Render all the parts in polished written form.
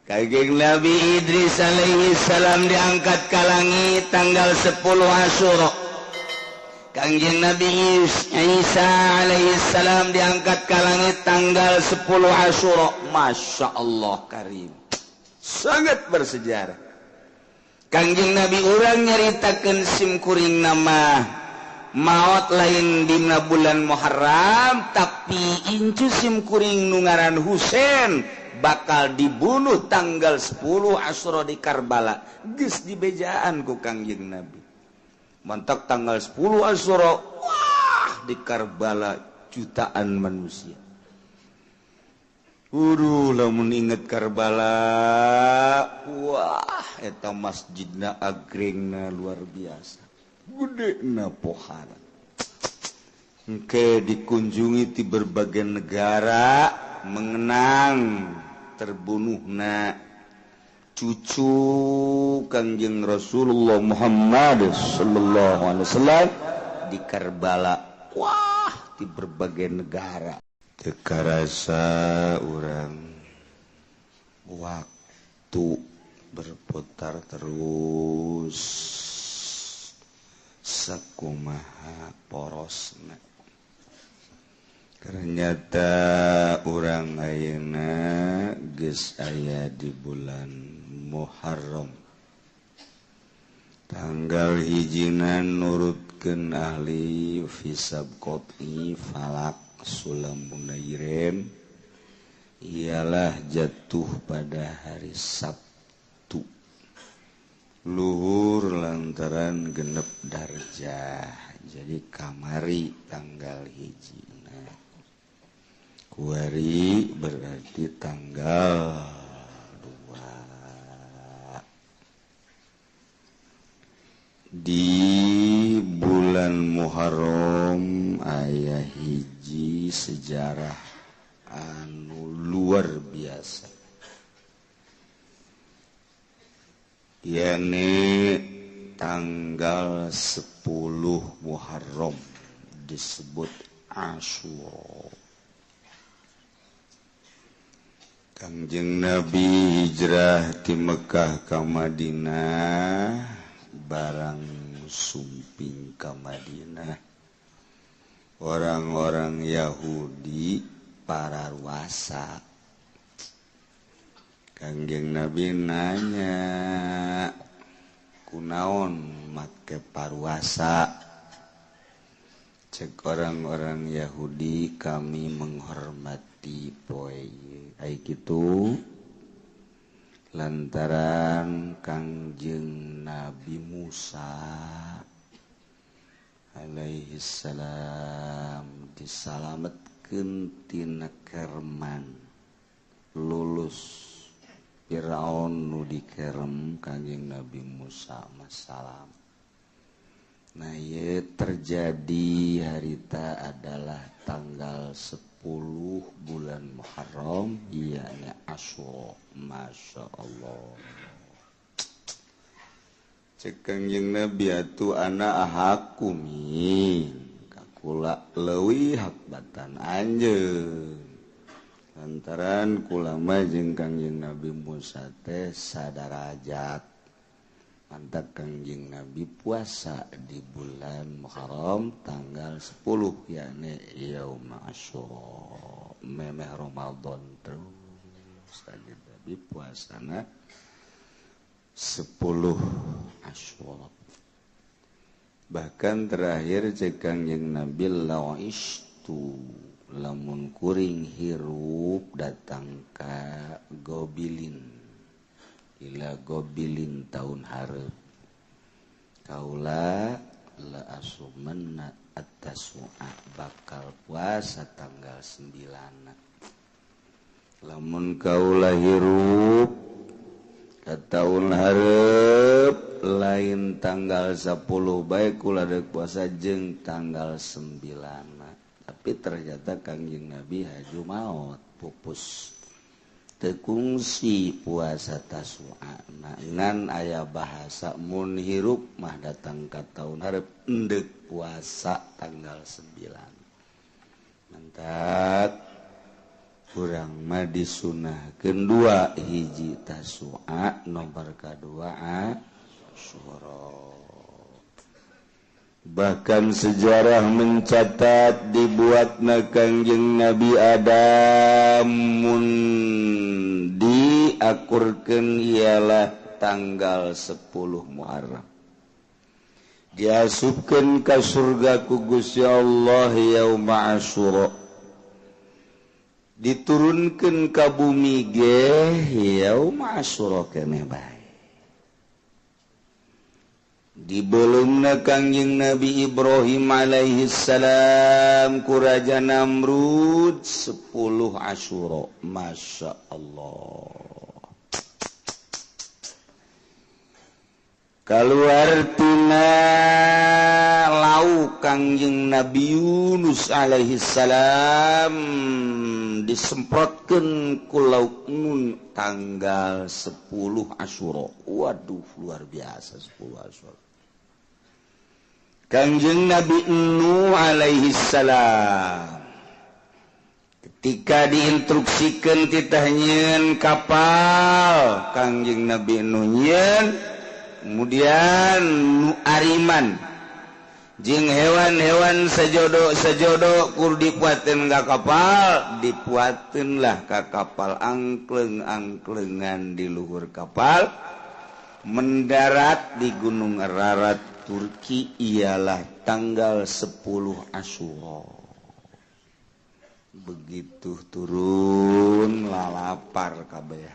Kangjeng Nabi Idris alaihi salam diangkat ka langit tanggal 10 Asyura. Kangjeng Nabi Isa alaihi salam diangkat ka langit tanggal 10 Asyura. Masya Allah karim. Sangat bersejarah. Kangjeng Nabi urang nyaritakeun sim kuring nama maot lain dina bulan Muharram, tapi incu sim kuring nu ngaran Husain bakal dibunuh tanggal 10 Asyura di Karbala. Geus dibejaan ku Kangjeng Nabi. Mantak tanggal 10 Asyura, wah, di Karbala jutaan manusia. Uduh, lamun inget Karbala, wah, eta masjidna agrengna luar biasa. Gede na pohara. Engke dikunjungi di berbagai negara mengenang terbunuhna cucu Kangjeng Rasulullah Muhammad sallallahu alaihi wasallam di Karbala. Wah, di berbagai negara. Teu karasa urang waktu berputar terus sakumaha porosna. Ternyata urang ayeuna geus aya di bulan Muharram. Tanggal hijina nurutkeun ahli hisab qot'i falak Sulam Munairin ialah jatuh pada hari Sabtu luhur lantaran genep darjah, jadi kamari tanggal hiji kuari berarti tanggal 2 di bulan Muharram aya hiji sejarah anu luar biasa, yakni tanggal 10 Muharram disebut Asyura. Kangjeng Nabi hijrah di Mekah ka Madinah, barang sumping ka Madinah orang-orang Yahudi pararuasa. Kangjeng Nabi nanya, kunaon make paruasa? Cek orang-orang Yahudi, kami menghormati poe ai kitu lantaran Kangjeng Nabi Musa alaihi salam disalametkeun tina kerman, lulus Firaun nu dikerem Kangjeng Nabi Musa masalam. Nah, ieu terjadi harita adalah tanggal 10 bulan Muharram, yakni Asyura. Masya Allah. Cek Kangjeng Nabi atuh ana ahakumi kakula leuwih hak batan anjeun. Lantaran kula mah jeung Kangjeng Nabi Musa teh sadarajat. Mantap Kangjeng Nabi puasa di bulan Muharram tanggal 10 yakni Yaum Asyura, memeh Ramadan terus Kangjeng Nabi puasana 10 Asyura. Bahkan terakhir cek Kangjeng Nabi la'istu lamun kuring hirup datang ka Gobilin, ila Gobilin tahun hareup kaula la asumanna at-tasu'a bakal puasa tanggal 9. Lamun kaula hirup ka tahun hareup lain tanggal 10 bae kula deuk puasa jeung tanggal 9. Tapi ternyata Kangjeng Nabi haju maot pupus tekungsi puasa Tasu'a. Ngan aya bahasa mun hirup mah datang ka tahun hareup endek puasa tanggal 9. Mantap. Urang mah disunahkeun dua hiji Tasua nomor kadua Asyura. Bahkan sejarah mencatat dibuatna Kangjeng Nabi Adam mun diakurkeun ialah tanggal 10 Muharram. Diasupkeun ka surga ku Gusti Allah yauma Asyura. Diturunkeun ka bumi ge yauma Asyura keneh bae. Dibelumna Kangjeng Nabi Ibrahim alaihi salam ku Raja Namrud 10 Asyura. Masya Allah. Kaluar tina lauk Kangjeng Nabi Yunus alaihi salam disemprotkeun ku lauk nun tanggal 10 Asyura. Waduh, luar biasa 10 Asyura. Kangjeng Nabi Nuh alaihi salam ketika diinstruksikeun titah nyieun kapal, Kangjeng Nabi Nuh nyieun, kemudian nu ariman jeung hewan-hewan sejodo-sejodo kur dipuateun ka kapal, dipuateun lah ka kapal angkleng-angklengan di luhur kapal, mendarat di Gunung Ararat Turki ialah tanggal 10 Asyura. Begitu turun lalapar kabeh.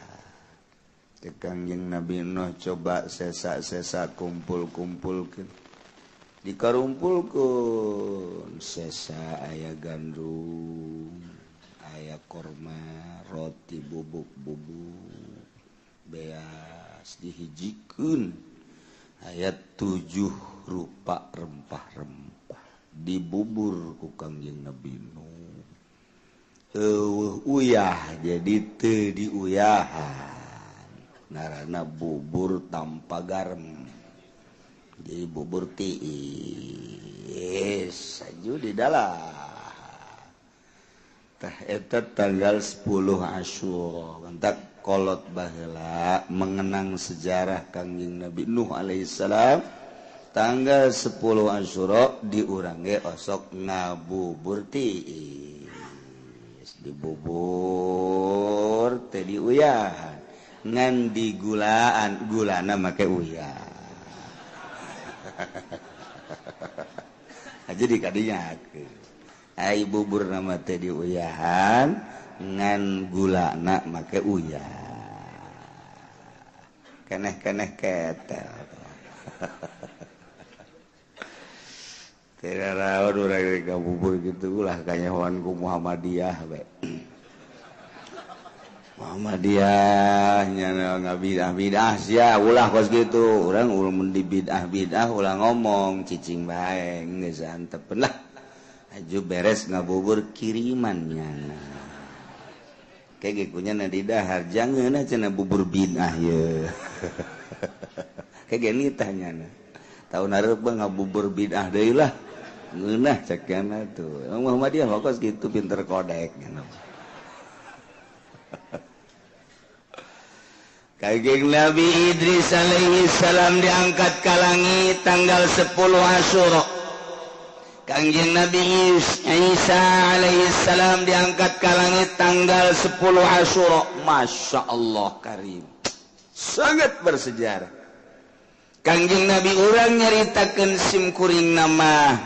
Kangjeng Nabi Nuh coba sesa-sesa kumpul-kumpulkeun. Dikarumpulkeun sesa aya gandum, aya korma, roti bubuk-bubuk, beas dihijikeun. Aya 7 rupa rempah-rempah dibubur ku Kangjeng Nabi Nuh. Eueuh uyah jadi teu diuyahan. Ngarana bubur tanpa garam. Jadi bubur tiis aju di dalam. Tah eta tanggal 10 Asyura. Entak kolot baheula mengenang sejarah Kangjeng Nabi Nuh alaihi salam tanggal 10 Asyura di urang ge osok ngabubur tiis. Dibubur teh diuyahan. Ngan digulaan, gulana make uyah. Jadi kadinya ai bubur nama teh diuyahan ngan gulana make uyah. Keneh-keneh ketel. Tidak rawan urang bubur gitu ulah kanyahoan ku Muhammadiyah we. Muhammadiyah nya ngabidah-bidah sia ulah kos kitu urang mun di bidah-bidah ulah ngomong cicing bae geus antepeun lah aju beres ngabubur kiriman nyana kayak ge kunya na di dahar jangeunah cenah bubur bidah ye kayak ge nitah nyana taun hareup ngabubur bidah deui lah ngeunah cek nyana tuh Muhammadiyah kos kitu pinter kodek nyana. Kangjeng Nabi Idris alaihi salam diangkat ke langit tanggal 10 Asyura. Kangjeng Nabi Isa alaihi salam diangkat ke langit tanggal 10 Asyura. Masya Allah karim, sangat bersejarah. Kangjeng Nabi urang nyaritakeun sim kuring nama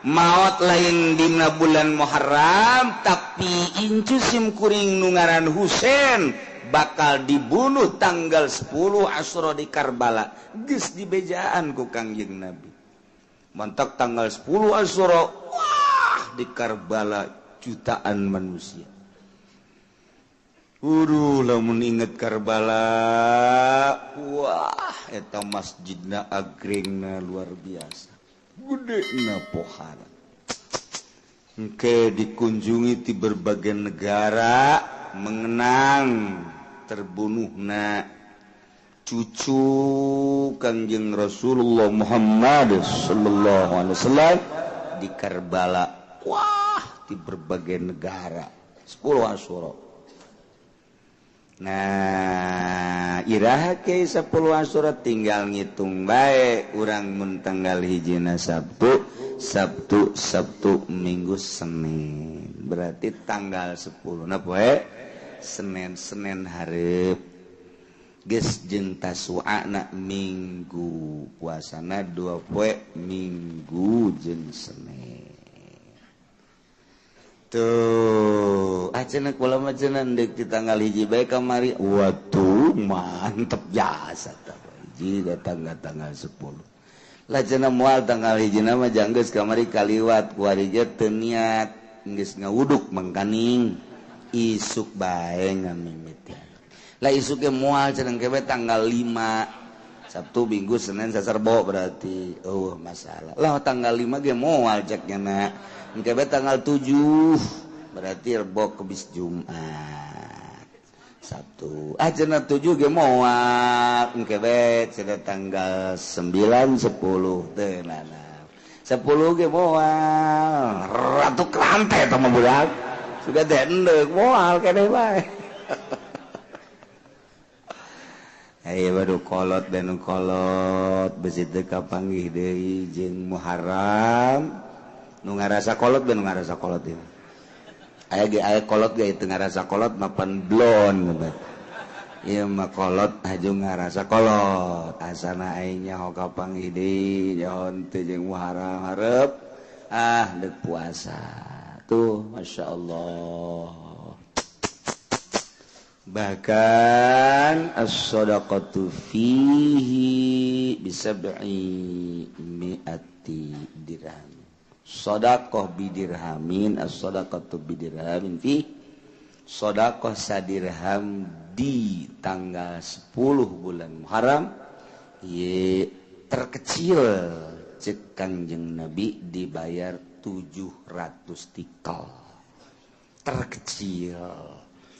maot lain dina bulan Muharram, tapi incu sim kuring nu ngaran Husain bakal dibunuh tanggal 10 Asyura di Karbala. Geus dibejaan ku Kangjeng Nabi. Mantak tanggal 10 Asyura, wah di Karbala jutaan manusia. Uduh lamun inget Karbala, wah eta masjidna agrengna luar biasa. Gedena pohara. Engke dikunjungi di berbagai negara mengenang terbunuhna cucu Kangjeng Rasulullah Muhammad sallallahu alaihi wasallam di Karbala. Wah, di berbagai negara 10 Asyura. Nah iraha ke 10 Asyura tinggal ngitung bae urang mun tanggal hijina Sabtu, Sabtu, Sabtu, Minggu, Senin. Berarti tanggal 10 na poe Senin, Senin hareup. Geus jeung Tasu'ana Minggu, puasana 2 poe Minggu jeung Senin. Tuh, cenah kula mah cenah deuk di tanggal hiji bae kamari. Waduh, mantep jasa tah. Hiji datang ka tanggal 10. Lah cenah moal tanggal hiji mah janggeus kamari kaliwat kuari ge teu niat geus ngawuduk mangkaning isuk bae ngamimiti. Lah isuk ge moal cenah ke tanggal 5. Sabtu, Minggu, Senin, Selasa, Rebo berarti. Oh, masalah. Lah tanggal 5 ge moal cek nya. Engke tanggal 7 berarti Rebo Kemis Jumat Sabtu ah cenah 7 ge moal engke bae cenah tanggal 9 10 teu nana 10 ge moal ratu krante eta mah budak sudah teh endek moal keneh bae. Ayo baru kolot dan kolot besi teu kapanggih deui jeung Muharram. Nu ngarasa kolot ben ngarasa kolot ieu. Aya ge aya kolot ge teu ngarasa kolot mapan blon gitu. Ieu mah kolot haju ngarasa kolot. Asana aing nyaho kapanggih deui nyaho teu jeung Muharram hareup ah deuk puasa. Tuh masyaallah. Bahkan as-shadaqatu fihi bisab'i mi'ati dirham. Shadaqah bidirhamin, as-shadaqatu bidirhamin fi shadaqah sadirham di tanggal 10 bulan Muharram ye terkecil cek Kangjeng Nabi dibayar 700 tikal. Terkecil.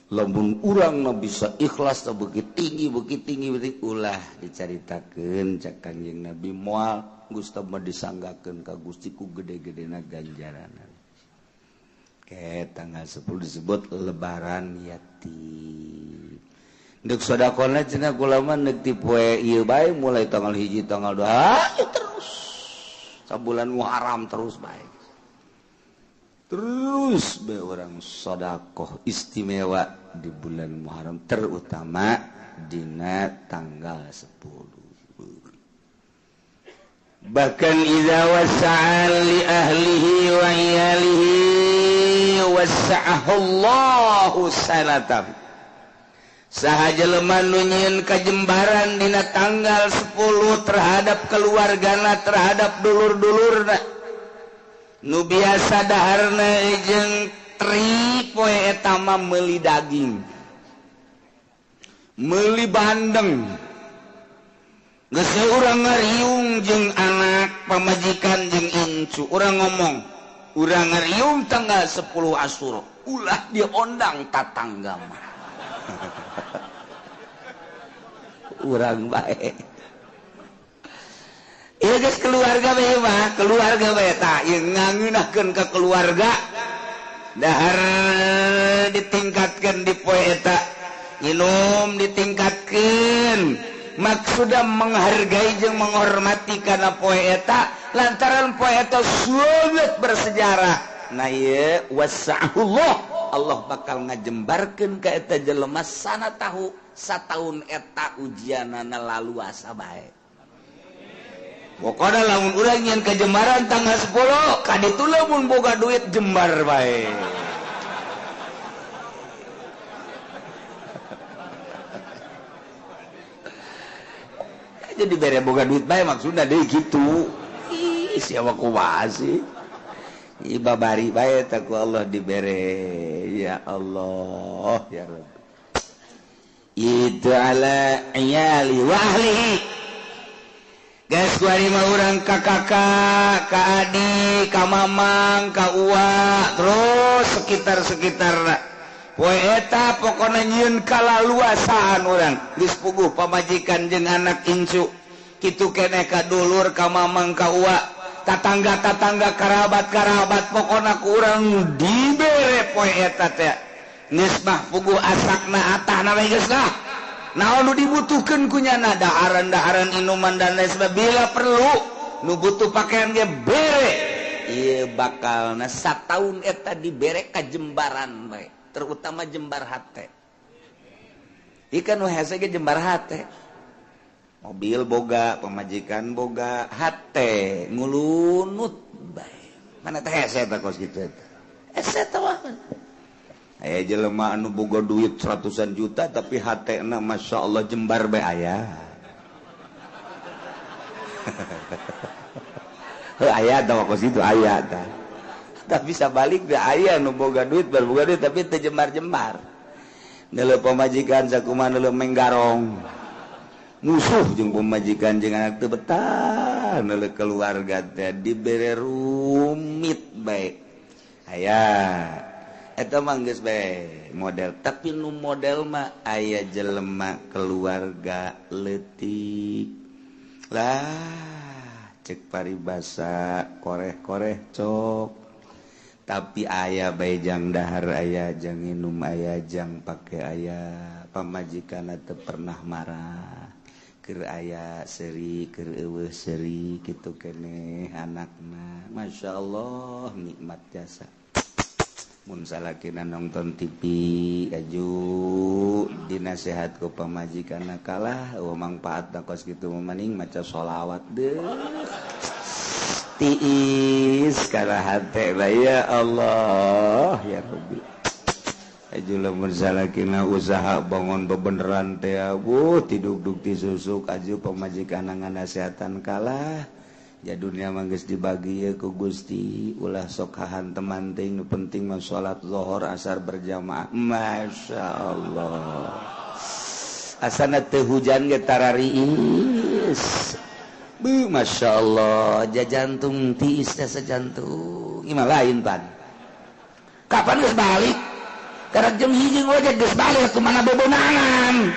Lamun urang mah bisa ikhlas begitu tinggi begitu ulah dicaritakeun cek Kangjeng Nabi moal Gusti mah disanggakeun ka Gusti ku gede-gedena ganjaranan. Ke tanggal 10 disebut lebaran yatim. Deuk sedekahna cenah kula mah deuk ti poe ieu bae mulai tanggal 1 tanggal 2 ya terus. Sabulan Muharram terus bae. Terus bae urang sedekah istimewa di bulan Muharram terutama dina tanggal 10. Bahkan idza wasa'a li ahlihi wa iyalihi wasa'ahu Allahu sanatan. Saha jelema nu nyieun kajembaran dina tanggal 10 terhadap keluargana, terhadap dulur-dulurna. Nu biasa daharna jeung tri poe eta mah meuli daging, meuli bandeng. Geus urang ngariung jeung anak pamajikan jeung incu, urang ngomong, urang ngariung tanggal 10 Asyura, ulah diondang tatangga mah. Urang bae. Ieu geus keluarga bae mah, keluarga bae tah ieu ngangeunahkeun ka keluarga. Dahar ditingkatkeun di poe eta, minum ditingkatkeun. Maksudna menghargai jeung menghormati kana poe eta lantaran poe eta sangat bersejarah. Nah ieu wasa'ullah, Allah bakal ngajembarkeun ka eta jelema sana tahu sataun eta ujianana laluasa bae. Pokona lamun urang nyeun kajembaran tanggal 10 ka ditu lamun boga duit jembar bae. Jadi bere boga duit bae maksudna deui kitu. Ih siapa kumaha sih? Ih babari bae teh ku Allah dibere. Ya Allah ya Rabb. Itu ala iyali wa ahlihi. Geus kuari mah urang ka kakak, ka adik, ka mamang, ka uwa, terus sekitar-sekitarna. Poe eta pokona nyieun kalaluasaan urang geus puguh pamajikan jeung anak incu kitu keneh ka dulur ka mamang ka uwa tatangga-tatangga karabat-karabat pokona ku urang dibere poe eta teh. Geus mah puguh asakna atahna we geus lah. Naon nu dibutuhkeun ku nyana daharan-daharan inuman dan lain sebagainya bila perlu nu butuh pakaian ge bere. Ieu bakalna sataun eta dibere ka jembaran bae, terutama jembar hate. Ikan nu hese ge jembar hate. Mobil boga, pemajikan boga, hate ngulunut bae. Mana teh hese teh kos kitu eta. Hese teh mah. Aya jelema anu boga duit ratusan juta tapi hatena Masya Allah jembar bae aya. Heuh aya tah kos kitu aya tah. Tapi sabalik teh aya nu boga duit berboga duit tapi teu jembar-jembar. Neuleuh pamajikan sakumaha neuleuh menggarong. Musuh jeung pamajikan jeung anak teu betah neuleuh keluarga teh dibere rumit bae. Aya eta mah geus bae model, tapi nu model mah aya jelema keluarga leutik lah cek paribasa koreh-koreh cok tapi aya bae jang dahar aya jang nginum aya jang pake aya pamajikanna teu pernah marah keur aya seuri keur eueuh seuri kitu keneh anakna masyaallah nikmat jasa. Mun salakina nonton TV aju dinasehat ku pamajikanna kalah eueuh mangpaatna kos kitu mah maning maca sholawat deuh tiis kana hate lah ya Allah ya Rabbi. Aju lamun salakina usaha bangun bebeneran teh abuh tidugdug ti susuk aju pamajikanna nganasehatan kalah. Ya dunia mah geus dibagi ye ku Gusti ulah sok hahanteman teuing nu penting mah salat zuhur asar berjamaah. Masya Allah asana teu hujan ge tarariis. Beuh Masya Allah jajantung tiis teh sajantung ieu mah lain pan. Kapan geus balik? Karek jam 1 ngojek geus balik atuh mana bobonangan.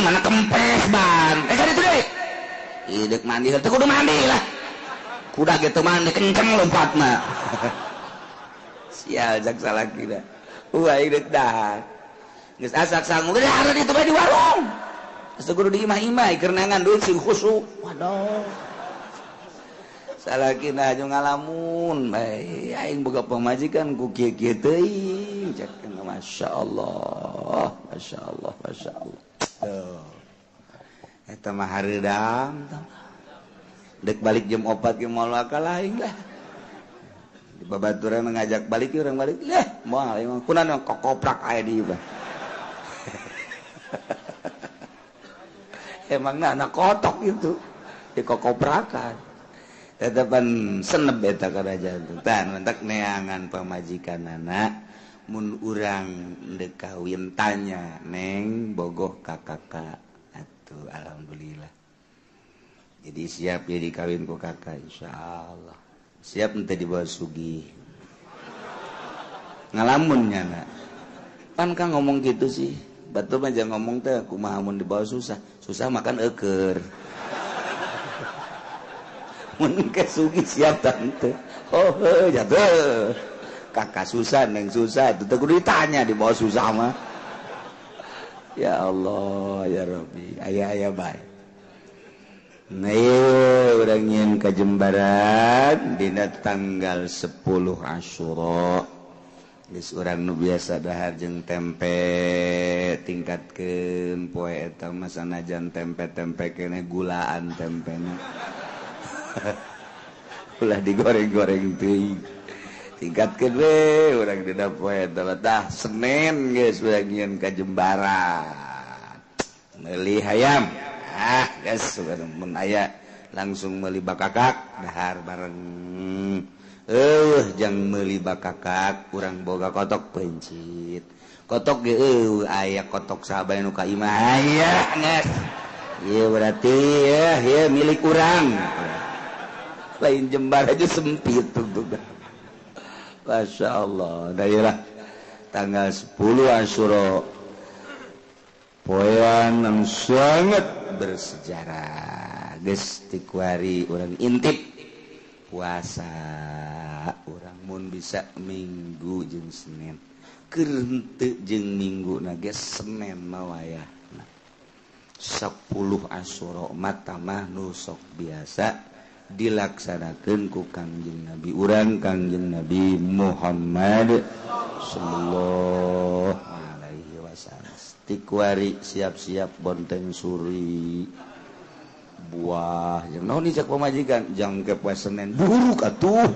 Mana kempes ban. Kan itu deui. Idek mandi, teu kudu mandi lah. Kuda gitu mandi kenceng lompat mah. Sial jak salaki dah. Wah idek dah. Geus asak sangu geus hareun itu bae di warung. Geus kudu di imah-imah keur neangan duit sing khusyuk. Waduh. Salakina aju ngalamun bae aing boga pamajikan ku kieu-kieu teuing. Cek masyaallah, masyaallah, masyaallah. Tuh. Eta mah hareudang dek balik jam 4 ge moal kalah aing lah. Di babaturan ngajak balik urang balik lah moal emang kunaon kokoprak aya di ieu. Emangna anak kotok itu dikokoprakan. Tetepan seneb eta kana jantung. Tah mentak neangan pamajikanana mun urang deuk kawin tanya neng bogoh ka kakak. Tuh, alhamdulillah. Jadi siap ya dikawin ku kakak insyaallah. Siap ente dibawa sugih. Ngalamun nya nak. Pan kang ngomong gitu sih. Batur mah jangan ngomong teh kumaha mun dibawa susah. Susah makan eueur. Mun ke sugih siap tante. Oh heuh jatuh. Kakak susah neng susah itu teh kudu ditanya dibawa susah mah. Ya Allah ya Rabbi aya-aya bae. Nah urang nyieun kajembaran dina tanggal 10 Asyura. Geus urang nu biasa dahar jeung tempe tingkatkeun poe eta mah sanajan tempe-tempe keneh gulaan tempena. Ulah digoreng-goreng teuing. Tingkatkeun we urang dina poe eta tah Senin geus urang nyieun kajembaran. Meuli hayam. Ah geus mun aya langsung meuli bakakak dahar bareng. Jang meuli bakakak urang boga kotok pencit. Kotok ge eueuh aya kotok sahabat nu ka imah aya geus. Ieu berarti ya ieu milik urang. Lain jembar aja sempit tuh. Masya Allah, daerah tanggal 10 Asyura poean yang sangat bersejarah. Geus tikuari urang intip puasa urang mun bisa Minggu jeung Senin. Keur henteu jeung Minggu ge Senin mah wayahna 10 Asyura mah nu sok biasa dilaksanakeun ku Kangjeng Nabi urang Kangjeng Nabi Muhammad sallallahu alaihi wasallam. Tikwari siap-siap bonteng suri buah jeung naon cek pamajikan jang ke poe Senin buruk atuh.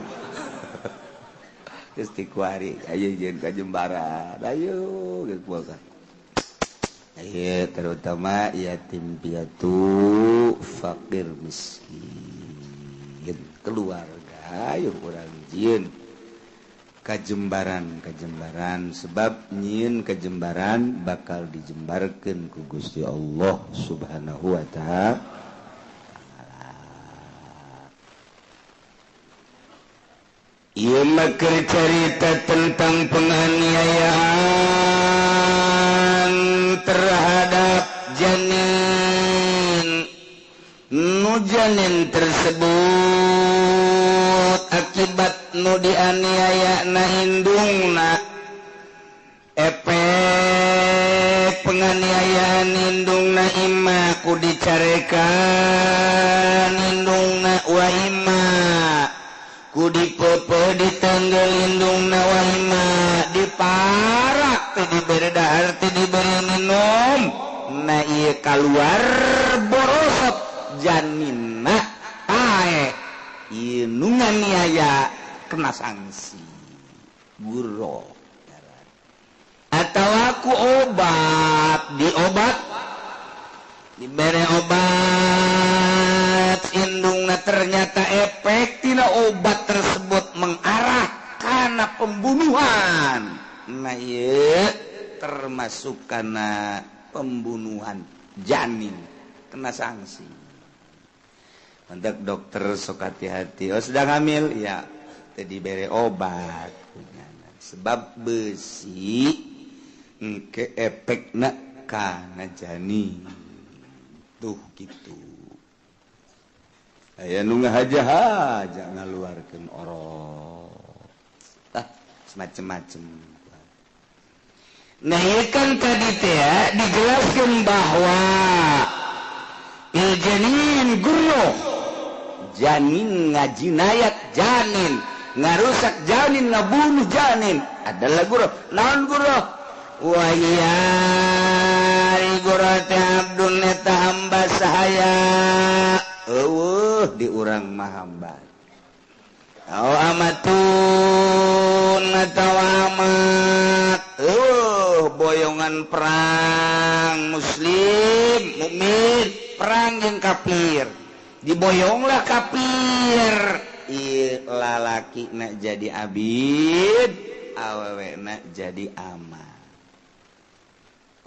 Geus tikwari ayo jeung ka Jembaran ayo geus puasa. Ayo terutama yatim piatu, fakir miskin, keluarga ayo urang jieun kajembaran kajembaran sebab nyieun kajembaran bakal dijembarkeun ku Gusti Allah Subhanahu wa ta'ala. Ieu mah keur carita tentang penganiayaan terhadap janin. Nu janin tersebut akibat nu dianiaya na indungna, efek penganiayaan indungna imma ku dicarekan indungna wa imma ku dipepe ditanggel indungna wa imma diparak teu dibere dahar teu dibere minum na ieu kaluar borosot janinna pae ieu nu nganiaya kena sanksi guro atawa ku obat diobat dibere obat indungna ternyata efek tina obat tersebut mengarah kana pembunuhan. Nah ieu termasuk kana pembunuhan janin kena sanksi. Untuk dokter sok hati-hati. Oh sedang hamil ya teu dibere obat sebab besi engke efekna kana janin. Tuh gitu. Aya nu ngahaja-haja ngaluarkeun orok. Tah semacam-macam. Nah ieu kan tadi teh dijelaskeun bahwa il janin gurro, janin ngajinayat janin, ngarusak janin, ngabunuh janin adalah gurro. Naon gurro? Wa ya gurro teh abdun eta hamba sahaya. Eueuh di urang mah hamba. Au amatun atawa amat. Eueuh boyongan perang muslim mukmin perang jeung kafir. Diboyonglah kafir. Ieu lalaki na jadi abid, awewe na jadi amat.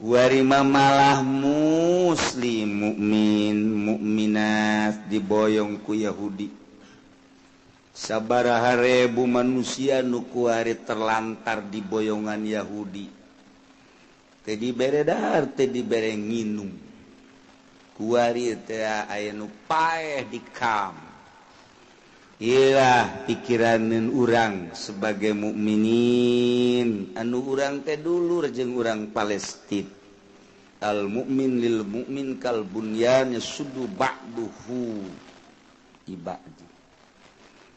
Kuari malah muslim mukmin mukminat diboyong ku Yahudi. Sabaraha ribu manusia nu kuari terlantar di boyongan Yahudi. Teu dibere dahar, teu dibere nginum. Kuari teh aya nu paeh di kam. Iyalah pikiraneun urang sebagai mukminin anu urang teh dulur jeung urang Palestina. Al mukmin lil mukmin kal bunyan yasuddu ba'duhu ibadi.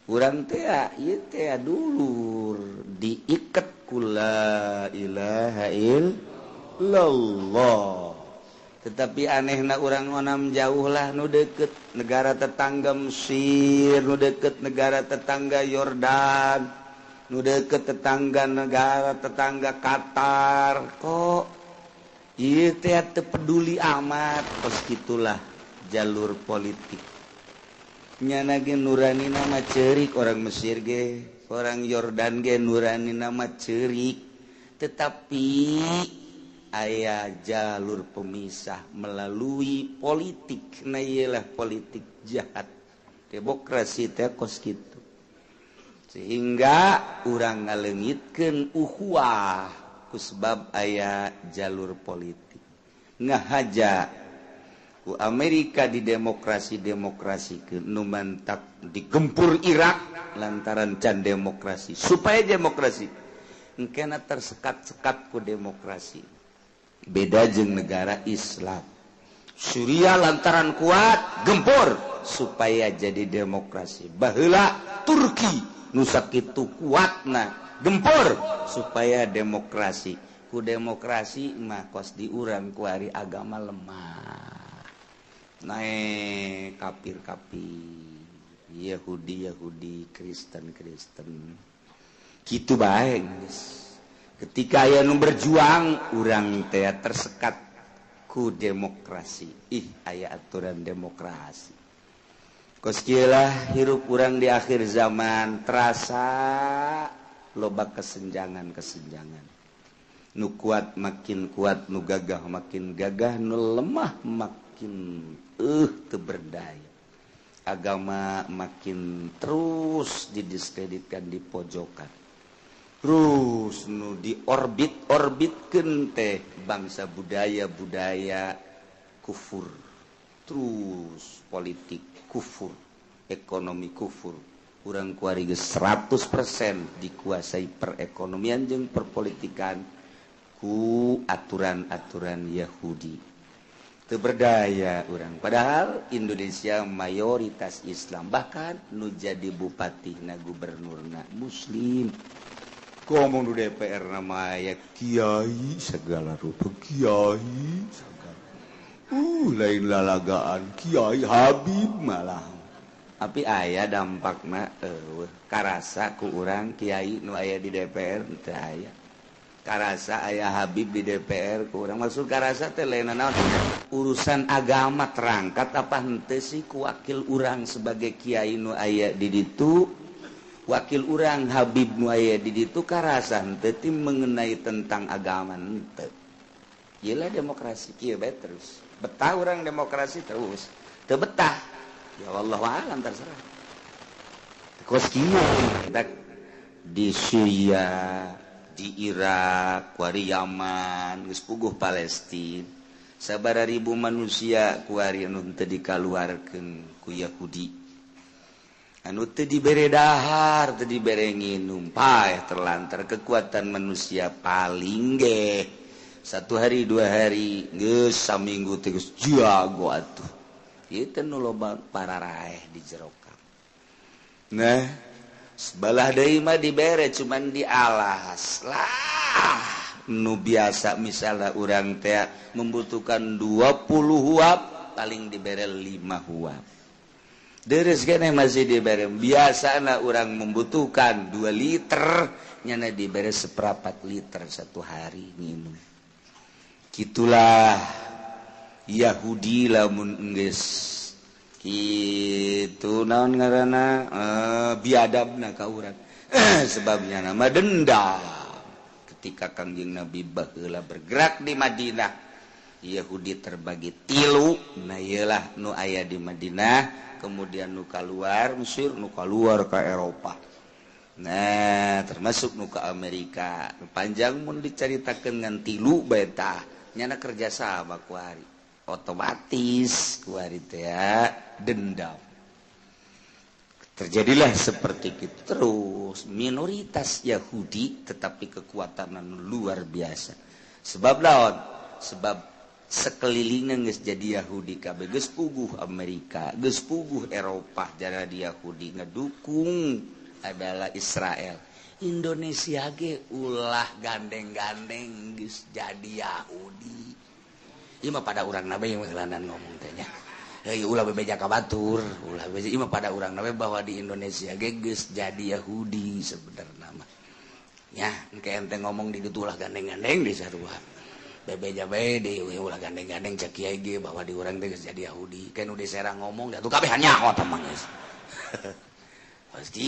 Urang teh ieu teh dulur diiket ku la ilaha illallah. Tetapi anehna urang onam jauh lah nu deket negara tetangga Mesir, nu deket negara tetangga Yordan, nu deket tetangga negara tetangga Qatar. Kok ieu teh teu peduli amat. Kos kitulah jalur politik. Nyana ge nurani nama ceurik orang Mesir ge, orang Yordan ge nurani nama ceurik. Tetapi aya jalur pemisah melalui politik. Nah iyalah politik jahat demokrasi teh kos kitu sehingga urang ngaleungitkeun ukhuwah ku sebab aya jalur politik. Ngahaja ku Amerika di demokrasi-demokrasikeun nu mantak digempur Irak lantaran can demokrasi supaya demokrasi. Engkena tersekat-sekat ku demokrasi. Beda jeung negara Islam. Suriah lantaran kuat gempur supaya jadi demokrasi. Baheula Turki nu sakitu kuatna gempur supaya demokrasi. Ku demokrasi mah kos di urang kuari agama lemah. Naik kafir-kafir, Yahudi-Yahudi, Kristen-Kristen. Kitu bae geus. Ketika aya nu berjuang urang teh tersekat ku demokrasi. Ih, aya aturan demokrasi. Kos kieu lah hirup urang di akhir zaman, terasa loba kesenjangan-kesenjangan. Nu kuat makin kuat, nu gagah makin gagah, nu lemah makin teu berdaya. Agama makin terus didiskreditkan, di pojokan. Terus nu diorbit-orbitkeun teh bangsa budaya-budaya kufur. Terus politik kufur, ekonomi kufur. Urang kuari geus 100% dikuasai perekonomian jeung perpolitikan ku aturan-aturan Yahudi. Teu berdaya urang. Padahal Indonesia mayoritas Islam, bahkan nu jadi bupati na gubernurna Muslim. Ngomong di DPR nama aya kiai segala rupa, kiai segala. Lain lalagaan kiai Habib malah. Tapi aya dampakna eueuh karasa ku urang kiai nu aya di DPR teu aya. Karasa aya Habib di DPR ku urang, maksud karasa teh lain naon, urusan agama terangkat apa henteu sih ku wakil urang sebagai kiai nu aya di ditu, wakil urang Habib nu aya di ditu karasa henteu ti mengenai tentang agama henteu. Ieu demokrasi kieu bae terus. Betah urang demokrasi terus. Teu betah ya wallahu alam terserah. Kos kieu di Syria, di Irak, kuari Yaman, geus puguh Palestina. Sabaraha ribu manusia kuari anu teu dikaluarkeun ku Yahudi. Anu teu dibere dahar, teu dibere nginum, paeh terlantar kekuatan manusia paling ge. Satu hari, dua hari, geus saminggu teh geus jago atuh. Ieu teh nu loba pararaeh di jero kamp. Nah, sebelah deui mah dibere cuman dialas lah. Nu biasa misalnya urang teh membutuhkan 20 huap, paling dibere 5 huap. Deres keneh masih dibere. Biasana urang membutuhkan 2 liter, nyana dibere seperempat liter satu hari minum. Gitulah Yahudi lamun geus kitu naon ngaranna biadabna ka urang. Sebabnya nama dendam. Ketika Kangjeng Nabi baheula bergerak di Madinah, Yahudi terbagi tilu. Nah iyalah nu aya di Madinah, kemudian nu kaluar Mesir, nu kaluar ka Eropa. Nah, termasuk nu ka Amerika. Panjang mun dicaritakeun ngan tilu bae tah, nyana kerja sama kuari. Otomatis kuari teh dendam. Terjadilah seperti itu terus minoritas Yahudi tetapi kekuatan luar biasa. Sebab lawan, sebab sekelilingnya geus jadi Yahudi kabeh, geus puguh Amerika, geus puguh Eropa jadi Yahudi ngedukung adalah Israel. Indonesia ge ulah gandeng-gandeng geus jadi Yahudi. Ieu mah pada urang nabe yang ngelanan ngomong teh nya. Heuh ulah bebeja ka batur, ulah bebeja ieu mah pada urang nabe bahwa di Indonesia ge geus jadi Yahudi sebenarna mah. Nya, engke ente ngomong di ditu ulah gandeng-gandeng di sarua. Bebeja bae di ulah gandeng-gandeng cek kiai ge bahwa di urang teh geus jadi Yahudi. Kan nu di Serang ngomong da tuh kabeh nyaho tah mah geus. Pasti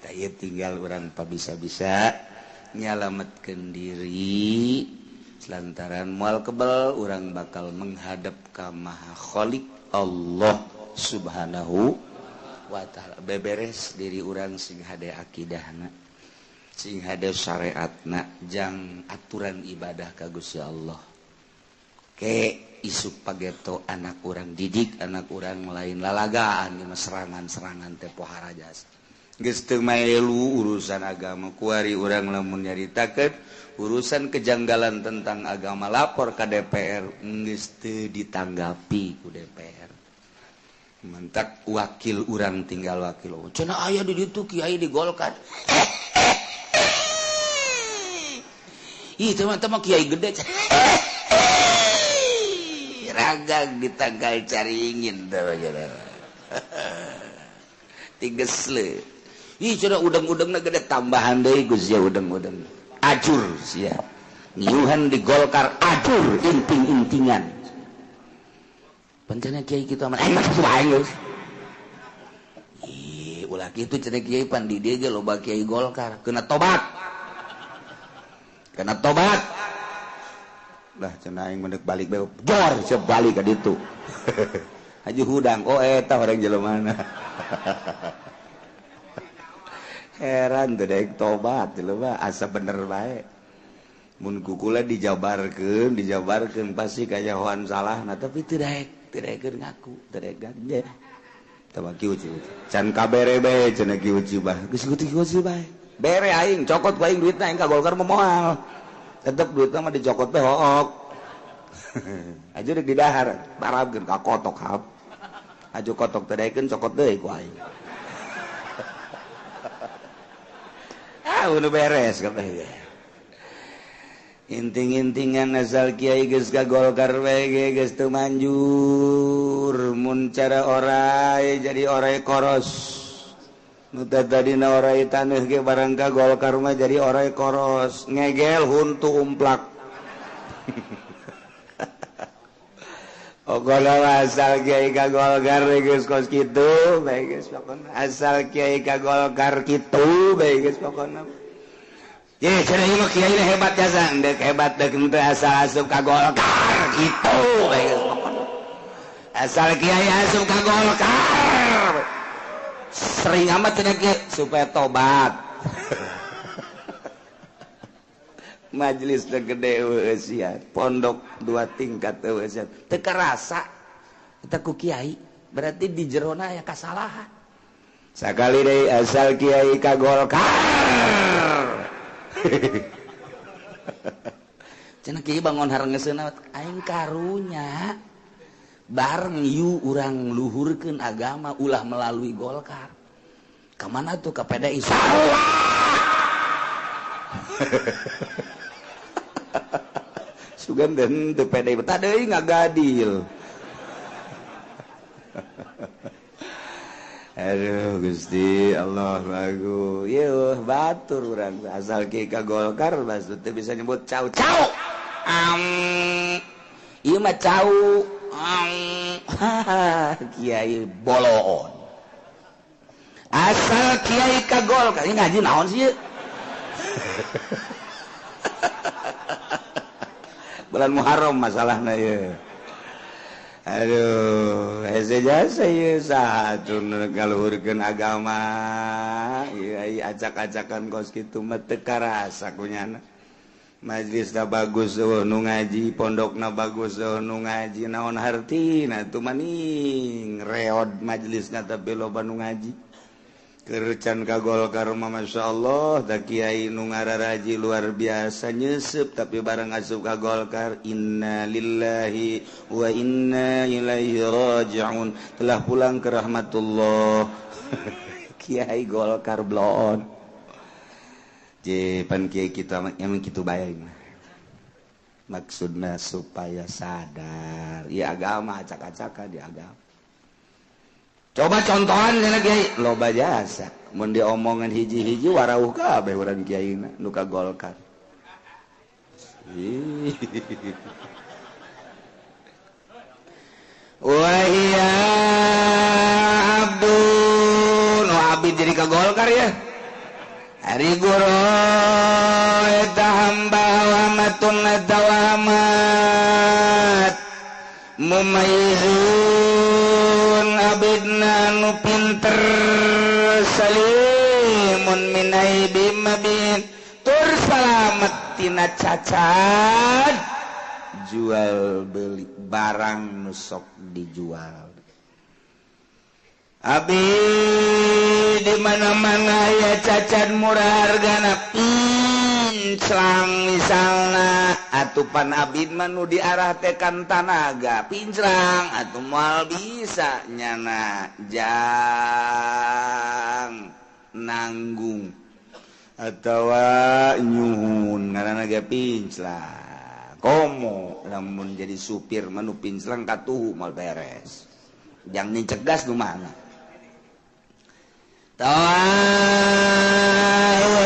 tah ieu tinggal urang pabisa-bisa nyalametkeun diri lantaran moal kebel urang bakal menghadap ka Maha Khalik Allah Subhanahu wa ta'ala. Beberes diri urang sing hade akidahna, sing hade syariatna, jang aturan ibadah ka Gusti Allah. Ke isuk pageto anak urang didik, anak urang lain lalagaan di serangan-serangan teh pohara jasa. Geus teu maelu urusan agama kuari urang lamun nyaritakeun urusan kejanggalan tentang agama lapor ka DPR geus teu ditanggapi ku DPR. Mentak wakil urang tinggal wakil. Cenah aya di ditu kiai di Golkar. Ih teman-teman kiai gede. Ragang ditanggal caringin teh. Tigesle. Ih cenah udang-udangna gede tambahan deui Gus ya udang-udang. Ajur sia. Ngiuhan di Golkar ajur inting-intingan. Pancana kiai kitu aman. Aing mah kitu bae geus. Ih, ulah kitu cenah kiai pan di dieu ge loba kiai Golkar, kena tobat. Kena tobat. Lah cenah aing mendek balik bae. Jor siap balik ka ditu. Haji hudang, oh eta orang jelema. Heran teu daek tobat jelema asa bener bae. Mun kukula dijabarkeun, dijabarkeun pasti kanyahoan salahna tapi teu daek, teu daekeun ngaku, teu daek ganje. Tah kieu can kabere bae cenah kieu bah. Geus kieu bae. Bere aing cokot ku aing duitna aing ka Golkar mah moal. Tetep duitna mah dicokot teh hook. Aju deuk didahar, barabkeun ka kotok hap. Aju kotok teu daekeun cokot deui ku aing. Ah udah beres kabeh. Inting-intingan asal kiai geus ka Golkar bae geus teu manjur mun cara orai jadi orai koros. Nu tadina orai taneuh ge barang ka Golkar mah jadi orai koros, ngegel huntu umplak. Pokona asal kiai ka Golkar geus kos kitu bae geus pokona. Asal kiai ka Golkar kitu bae geus pokona. Ye cenah ieu mah kiai hebat jasa, deuk hebat deuk henteu asal asup ka Golkar kitu bae geus pokona. Asal kiai asup ka Golkar. Sering amat cenah kiai supaya tobat. Majelis gede eueuh pondok dua tingkat eueuh teu karasa eta ku kiai berarti di jerona aya kasalahan sakali deui asal kiai ka Golkar. Cenah kiai bangun harengeseuna aing karunya bareng yu urang luhurkeun agama ulah melalui Golkar. Ka mana tuh ka PDI salah. Sugan den teu PDI betah deui ngagadil. Aduh Gusti Allah lagu. Yeuh batur urang asal kieu ka Golkar maksud teu bisa nyebut cau cau. Ieu mah cau. Kiai boloon. Asal kiai ka Golkar ini ngaji naon sih ieu? Bulan Muharram masalahna ieu. Aduh, hese jasa ieu saha atuh ngaluhurkeun agama. Ieu acak-acakan kos kitu mah teu karasa kunyana. Majelisna bagus eueuh nu ngaji, pondokna bagus eueuh nu ngaji, naon hartina atuh maning reod majelisna tapi loba nu ngaji. Kercan ka Golkar mah masyaallah da kiai nu ngararaji luar biasa nyeuseub tapi bareng asup ka Golkar inna lillahi wa inna ilaihi rajiun telah pulang ke rahmatullah. Kiai Golkar bloon je pan kiai kita emang kitu bae maksudna supaya sadar ya agama acak-acakan di agama. Coba contohan cenah kiai loba jasa mun diomongan hiji-hiji warauh kabeh urang kiaina nu ka Golkar. Wa hiya abdun wa abid jadi ka Golkar ya. Ari guru eta hamba wa matun dawamat mumayyizun abidna nu pinter salimun minaibi mabin tur salamet tina cacat jual beli barang nu sok dijual. Abi di mana-mana ya cacat murah hargana pinclang misalna atupan abid mah nu diarah teh kan tanaga pinclang atuh moal bisa nyana jang nanggung atawa nyuhun ngaranna ge pinclang komo lamun jadi supir mah nu pinclang katuhu moal beres jang nicegas nu mana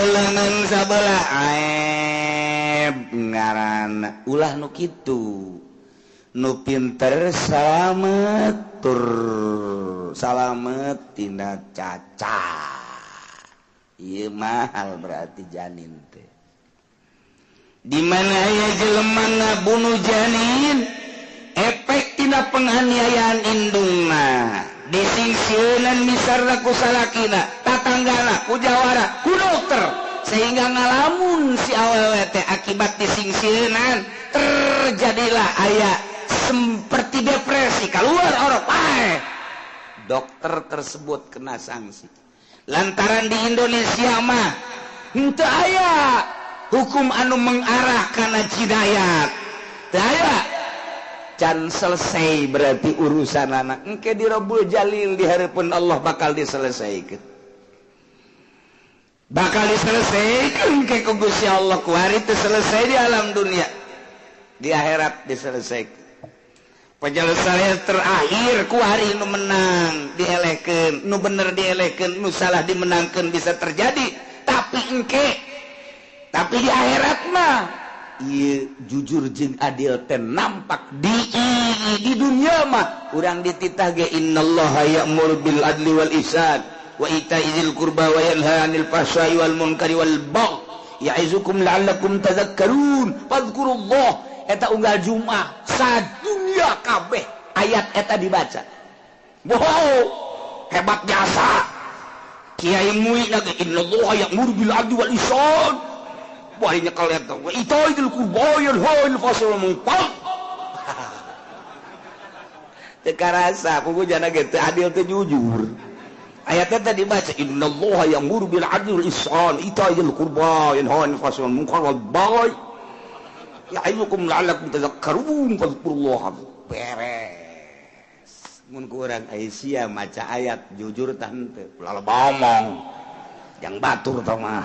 lengan sabelah aib ngaran ulah nu kitu nu pinter salamet tur salamet tina cacat ieu mahal berarti janin teh di mana aya jelema ngabunuh janin efek tina penganiayaan indungna disingsieunan misarna ku salakina tatanggana ku jawara ku dokter sehingga ngalamun si awewe teh akibat disingsieunan terjadilah aya seperti depresi keluar orok paeh dokter tersebut kena sanksi lantaran di Indonesia mah henteu aya hukum anu mengarah kana jinayat teu aya can selesai berarti urusan anak engke di Rabbul Jalil di harapan Allah bakal diselesaikan bakal diselesaikan engke ku Gusti Allah ku hari teu selesai di alam dunia di akhirat diselesaikan penyelesaian terakhir ku hari nu menang dielehkeun nu bener dielehkeun nu salah dimenangkeun bisa terjadi tapi engke tapi di akhirat mah ieu jujur jeung adil teh nampak di dunia mah urang dititah ge innallaha ya'muru bil adli wal ihsan wa ita'i dzil qurba wa yanha 'anil fahsya'i wal munkari wal baghi ya'izukum la'allakum tadhakkarun fadhkurullah eta unggal Jumat sadunya kabeh ayat eta dibaca wow hebat jasa kiai mui na ge innallaha ya'muru bil adli wal ihsan wah nyekel eta wa itaidil qurba yanha 'anil munkar teu karasa pugu jana ge teu adil teu jujur ayatnya tadi dibaca innallaha ya'muru bil adli wal ihsan itaidil qurba yanha 'anil fahsya'i wal munkar wal baghi ya'izukum la'allakum tadhakkarun fadhkurullah beres mun ku urang aya maca ayat jujur tah henteu ulah ngomong jang batur tah mah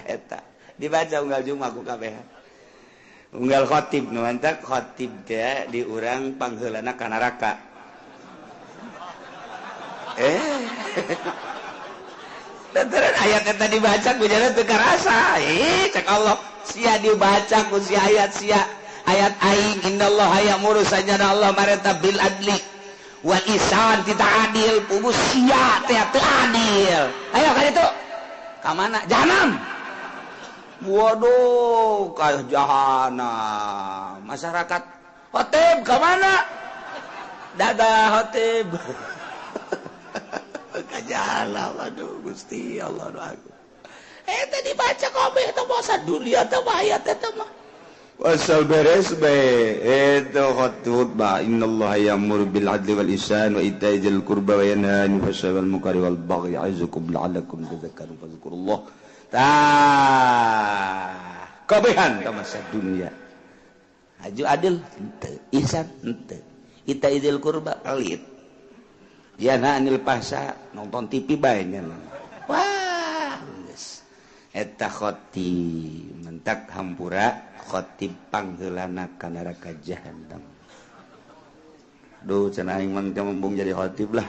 eta dibaca unggal Jumat ku kabeh unggal khatib nu mantak khatib teh di urang pangheulana ka neraka lantaran ayat eta dibaca ku jana teu karasa cek Allah sia dibaca ku si ayat sia ayat aing innallaha ya'muru sajana Allah mareta bil adli wal ihsan tidak adil pugu sia teh teu adil ayo ka ditu ka mana jahanam waduh ka jahanam masyarakat khotib ka mana dadah khotib ka jahanam aduh Gusti Allah aku eta dibaca kabeh teh masa dunia teh ayat eta mah wasal beres bae eta khutbah innallaha ya'muru bil adli wal ihsan wa ita'i dzil qurba wa yanha 'anil fahsya'i wal munkari wal baghi ya'izukum la'allakum tadhakkarun fadhkurullah tah kabehan ka masa dunia haju adil henteu ihsan henteu ita'i dzil qurba pelit yanha 'anil fahsya nonton TV bae nya wah geus eta khotib mentak hampura khotib pangheulana ka neraka jahanam duh cenah aing mah teu embung jadi khotib lah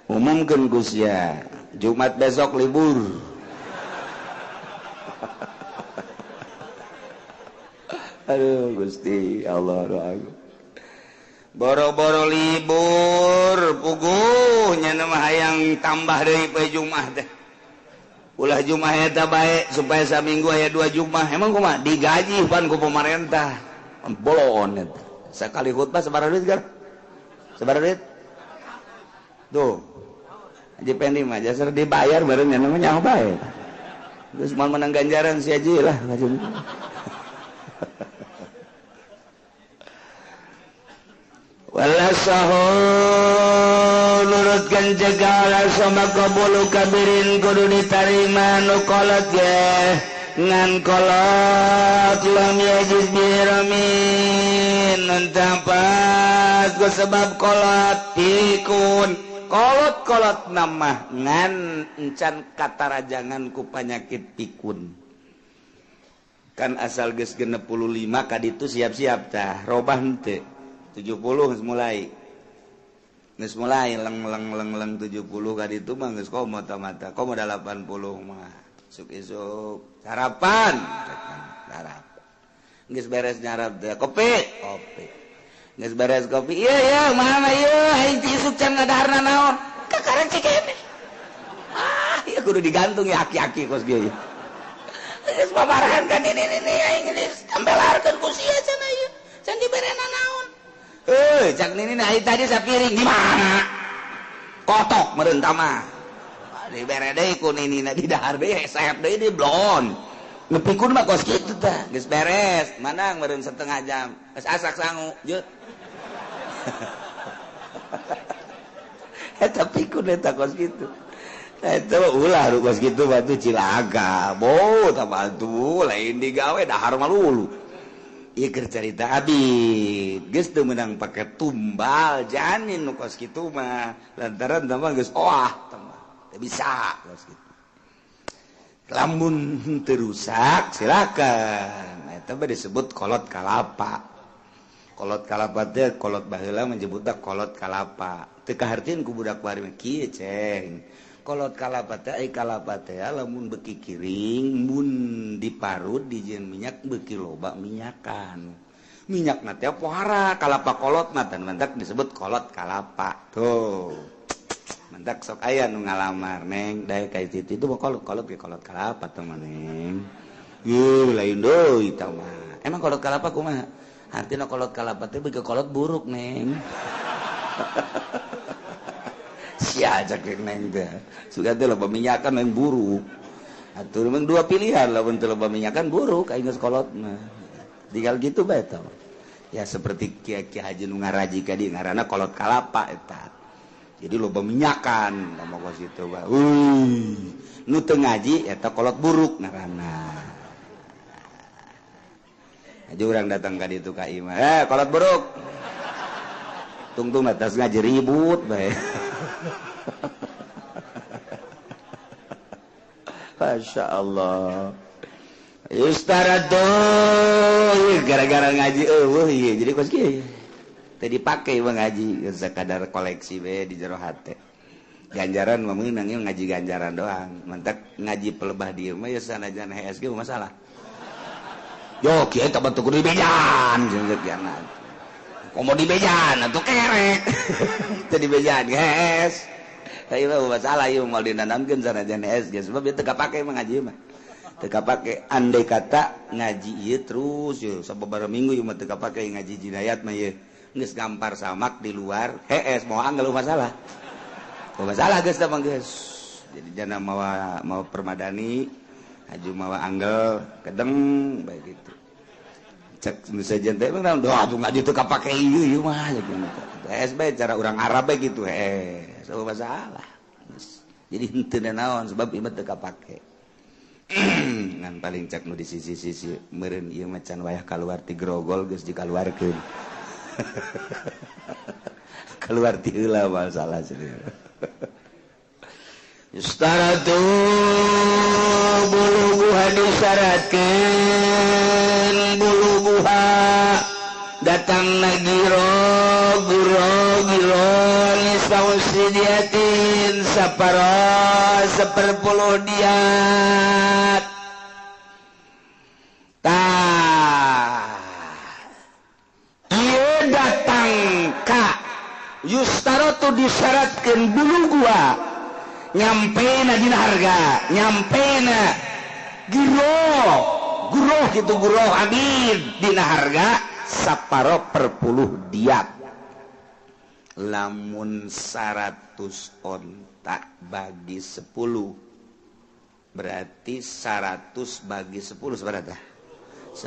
umumkeun Gus ya Jumat besok libur aduh Gusti Allah doaku boro-boro libur puguh nya mah hayang tambah deui poe Jumat teh ulah Jumat eta bae supaya saminggu aya 2 Jumat emang kumaha digaji pan ku pemerintah bolon eta sakali khutbah sabaraha duit gar sabaraha duit tuh Haji Pendi mah jasar dibayar bareng nya namanya nyaho bae terus moal menang ganjaran si Haji lah Wala sahu nurutkeun cegala sama qabulu kabirin kudu ditarima nu kolot ge ngan kolot lam yajiz biramin tampas ku sebab kolot pikun kolot-kolot nama ngan encan katarajangan ku panyakit pikun. Kan asal geus 65 kaditu siap-siap tah robah henteu 70 geus mulai. Geus mulai leng leng leng leng 70 kaditu mah geus komo mata komo 80 mah. Isuk isuk sarapan sarapan. Geus beres nyarap teh kopi kopi. Geus beres kopi ieu ieu mana ieu aing ti isuk can ngadaharna naon. Kakara cikene. Ah ieu kudu digantung ya aki-aki kos kieu. Geus babarahan kan ini aing geus tambelarkeun ku sia cenah ieu. Can diberena naon. Heuh, cak nini nah tadi sapiring di mana? Kotok meureun tah mah. Dibere deui ku ninina di dahar deui sehep deui di blon. Nu pikun mah kos kitu tah. Geus beres, manang meureun setengah jam. Geus asak sangu, jeung. Eta pikun eta kos kitu. Eta ulah nu kos kitu batu cilaka. Bo, tah batu lain digawe dahar malulu. Ieu keur carita abid geus teu meunang pake tumbal janin nu kos kitu mah lantaran tambah geus oah tambah teu bisa kos kitu. Lamun teu rusak silakan eta mah disebut kolot kalapa. Kolot kalapa teh kolot baheula menyebutna kolot kalapa. Teu kahartieun ku budak bari mah kieu ceng. Kolot kalapa teh ai kalapa teh lamun beuki kiring mun diparut dijieun minyak beuki loba minyakan. Minyakna teh pohara kalapa kolot mah tan mantak disebut kolot kalapa. Tuh. Mantak sok aya nu ngalamar neng dae ka itu mah kolot kolot ge kolot kalapa teh mah neng. Yuh lain deui tah mah. Emang kolot kalapa kumaha? Artina kolot kalapa teh beuki kolot buruk neng. Sia cak neng teh. Suka teh loba minyakan yang buruk. Atuh memang dua pilihan lamun teu loba minyakan buruk aing geus kolot mah. Tinggal gitu bae tah. Ya seperti kiai-kiai haji nu ngaraji ka dieu ngaranna kolot kalapa eta. Jadi loba minyakan tah kos kitu bae. Nu teu ngaji eta kolot buruk ngaranna. Haji urang datang ka ditu ka imah. Kolot buruk. Tungtung atas ngaji ribut bae. Masya Allah. Yustarado gara-gara ngaji eueuh ieu jadi kos kieu. Teu dipake mah ngaji sakadar koleksi we di jero hate. Ganjaran mah meunang ieu ngaji ganjaran doang. Mantak ngaji pelebah dieu mah ya sanajan HSG masalah. Yo kieu teh bentuk kudu dibejan jeung kieu. Komo dibejan atuh kerek. Teu dibejan geus. Tapi mah masalah ieu moal dinanamkeun sanajan HSG sebab ieu teu kapake mah ngaji mah. Teu kapake andai kata ngaji ieu terus ieu sababaraha minggu ieu mah teu kapake ngaji jinayat mah ieu. Geus gampar samak di luar hees moal anggeul masalah. Masalah geus tah mah geus. Jadi jana mawa mawa permadani haju mawa anggel kedeng bae gitu. Cek misalnya teh emang doa tuh ngaji teu kapake ieu ieu mah gitu. Hees bae cara urang Arab bae gitu hees. Oh masalah. Jadi henteu naon sebab ieu mah teu kapake. Ngan paling cek nu di sisi-sisi meureun ieu mah can wayah kaluar ti grogol geus dikaluarkeun. Keluar ti heula masalah serius. Yustaratu buluguha disyaratkeun buluguha datang giro guro giro nisfausidiatin saparo seperpuluh diat tah ieu datang ka yustaratu disyaratkeun buluguha nyampena dina harga nyampena giro guroh gitu guroh abid dina harga saparo perpuluh diat lamun 100 onta bagi 10 berarti 100 bagi 10 seberapa 10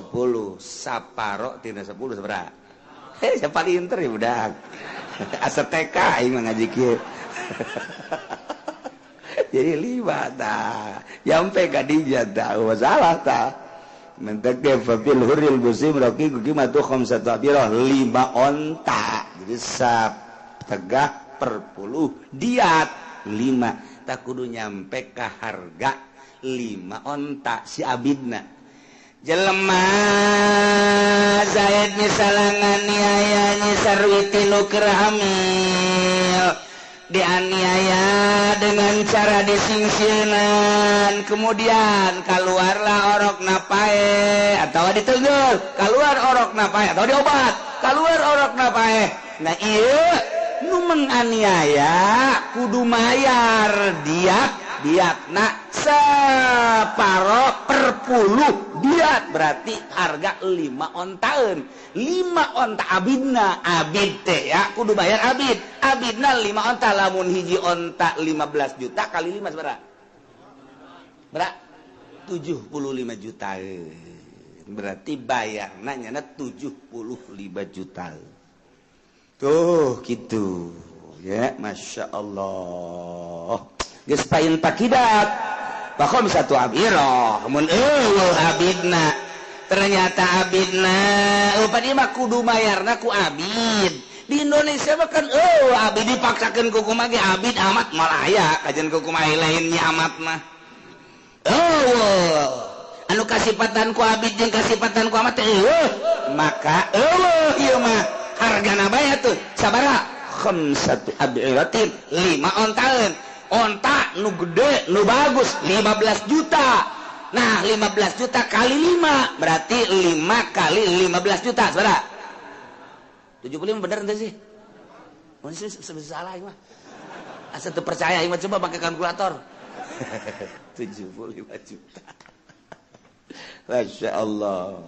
saparo tina 10 seberapa Siapa pinter ya budak. Asa TK aing mah ngaji kieu. Jadi 5 tah. Nyampe ka dinya tah masalah tah. Mentek ge fil hurril musim raqiqu qimatu khamsatu abirah 5 onta. Jadi sategah per puluh diat 5 tak kudu nyampe ka harga 5 onta si abidna. Jelema Zaid misalnya nganiaya Nyi Sarwiti nu keur hamil, dianiaya dengan cara disingsieunan, kemudian keluarlah orok napae atau ditenggel, keluar orok napae atau diobat, keluar orok napae. Nah ieu nu menganiaya kudu mayar diat, diatna separo per puluh diat, berarti harga 5 ontaeun. 5 onta abidna, abid teh ya kudu bayar abid, abidna 5 onta, lamun hiji onta 15 juta kali 5 sabaraha? Berapa? 75 juta. Berarti bayarna nyana 75 juta. Tuh gitu ya, Masya Allah. Geus pain pakidat bakhom satu abirah mun eueuh abidna, ternyata abidna upadi mah kudu mayarna ku abid. Di Indonesia mah kan eueuh abid dipaksakeun ku kumaha ge abid amat moal aya kajian ku kumaha lainnya amat mah. Eueuh anu kasipatan ku abid jeung kasipatan ku amat teh eueuh, maka eueuh ieu mah hargana bae tuh sabaraha? Khamsatu abiratin 5 ontaeun. Onta nu gede nu bagus 15 juta. Nah 15 juta kali 5 berarti 5 kali 15 juta sabaraha? 75 bener ente sih? Mun sih salah ieu mah. Asa teu percaya ieu mah, coba pakai kalkulator. 75 juta. Masya Allah.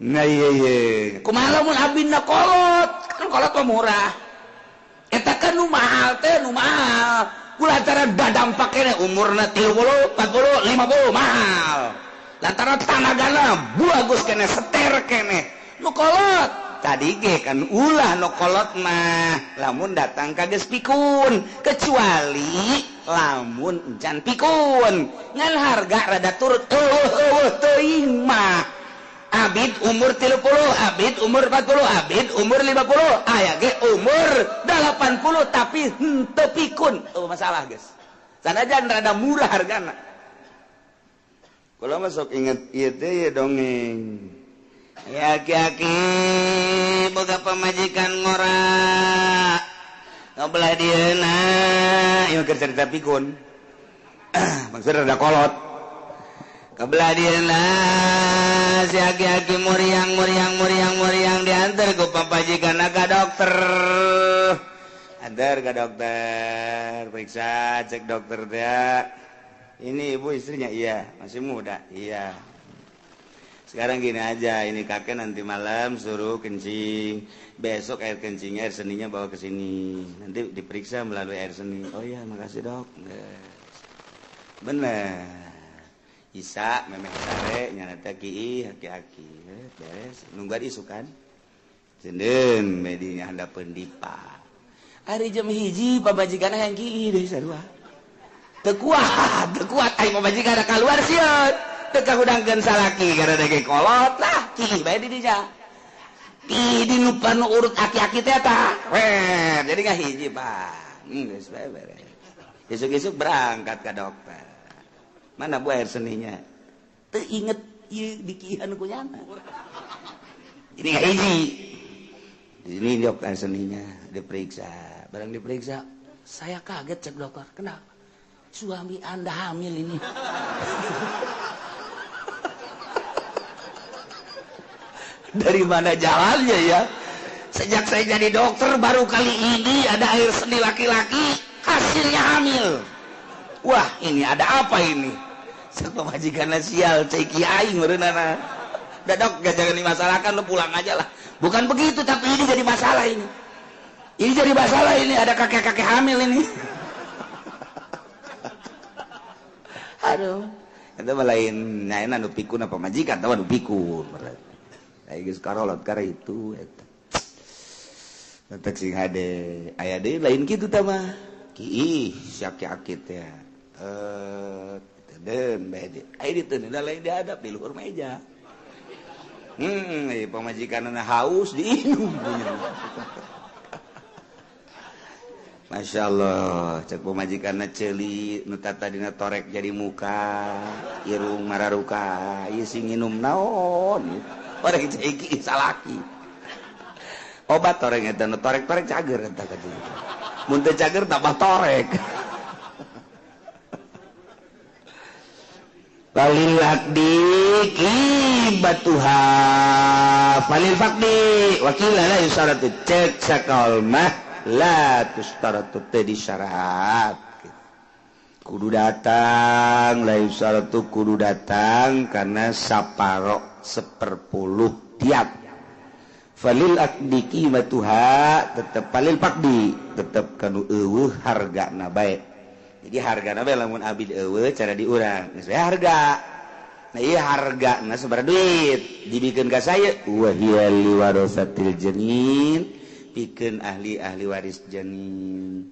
Nah iya iya. Kumaha lamun abina kolot? Kan kolot mah murah. Eta kan nu mahal teh nu mahal. Kulantaran dadampak kene umurna 30, 40, 50 mahal. Lantaran tanagana bagus kene seter kene. Nu kolot tadi ge kan ulah nu kolot mah lamun datang ka geus pikun, kecuali lamun encan pikun. Ngan harga rada turut eueuh teuing mah. Abid umur 30, abid umur 40, abid umur 50, aya ge umur 80 tapi henteu pikun. Oh, masalah guys. Sanajan rada murah hargana. Kalau masuk inget ieu teh ya dongeng. Ya aki-aki boga pamajikan ngora. Ngobelah dieuna, ieu keur cerita pikun. Maksudna rada kolot. Kebelah dieuna si aki-aki muriang muriang muriang muriang diantar ku pamajikan ka dokter. Antar ke dokter, periksa, cek dokter teh. Ini ibu istrinya? Iya, masih muda. Iya. Sekarang gini aja, ini kakek nanti malam suruh kencing. Besok air kencingnya, air seninya bawa ke sini. Nanti diperiksa melalui air seni. Oh iya, makasih dok. Bener. Isa memeh sare nyana teh kiih aki-aki beres nungguan isukan jendeun medinya handapeun dipa ari jam 1 pamajikan hayang kiih deui sarua teu kuat aing pamajikan kaluar sieun teu kahudangkeun salaki gara dege kolot lah kiih bae di dinya kiih di nu panu urut aki-aki teh tah weh jadi ngahiji Pak geus bae beres isuk-isuk berangkat ka dokter. Mana bu air seninya? Teu inget ieu dikihan ku nyana. Ini nggak hiji. Di sini dok air seninya diperiksa. Barang diperiksa, saya kaget cek dokter. Kenapa? Suami Anda hamil ini. Dari mana jalannya ya? Sejak saya jadi dokter baru kali ini ada air seni laki-laki hasilnya hamil. Wah, ini ada apa ini? Pemajikan sial, ceki aing meureunana. Udah dok, gak jangan dimasalahkan, lu pulang aja lah. Bukan begitu, tapi ini jadi masalah ini. Ini jadi masalah ini, ada kakek-kakek hamil ini. Aduh, itu lain nyaena nu pikun apa majikan, tahu nu pikun. Lagi geus karolot kare itu eta. Tetek sing hade aya deui lain kitu tah mah. Ki ih aki-aki teh. Den bae di. Aya diteun lain dihadap di luhur meja. Pamajikanna haus diinum. Masya Allah, cek pamajikanna ceuli nu tadina torek jadi muka, irung mararuka, ieu sing nginum naon? Orang cai iki salaki. Obat torek eta nu torek-torek cager eta ka dieu. Mun teu cager tambah torek. Falil aqdi qibatuha falil faqdi wakila la yusaratu cek sakal mah la tustaratu teh disyarat kudu datang la yusaratu kudu datang karena saparo 1/10 tiap falil aqdi qibatuha tetep falil faqdi tetep kanu eueuh hargana bae. Jadi harga nabe lamun abid eueuh cara diurang geus we harga. Nah ieu hargana sabaraha duit dibikeun ka saya wa hiya liwarasatil janin pikeun ahli-ahli waris janin.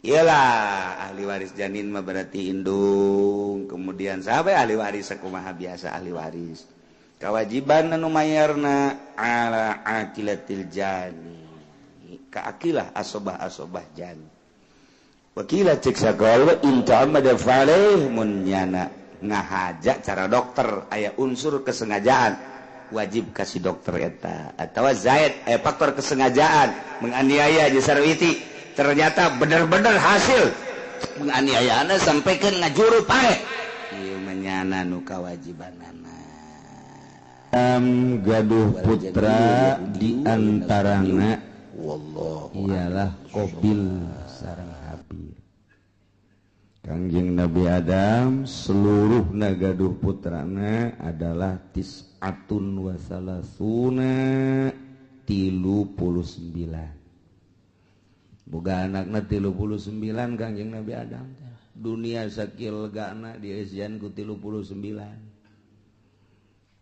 Iyalah ahli waris janin mah berarti indung, kemudian saha ahli waris sakumaha biasa ahli waris. Kewajiban anu mayarna ala aqilatil jani. Ka aqilah asobah-asobah jani. Wakila cek sakol inta amada faleh mun nyana ngahaja cara dokter aya unsur kesengajaan wajib kasih dokter eta atawa zaid aya faktor kesengajaan menganiaya jeung sarwiti ternyata bener-bener hasil penganiayaanna sampaikan ngajuru pae ieu mah nu kawajibanana. Gaduh putra di antarana wallahu ialah Qabil sareng Habil. Kangjeng Nabi Adam seluruh nagaduh putrana adalah tis'atun wa salasuna 39. Boga anakna 39 Kangjeng Nabi Adam teh. Dunia sakil legana dieusian ku 39.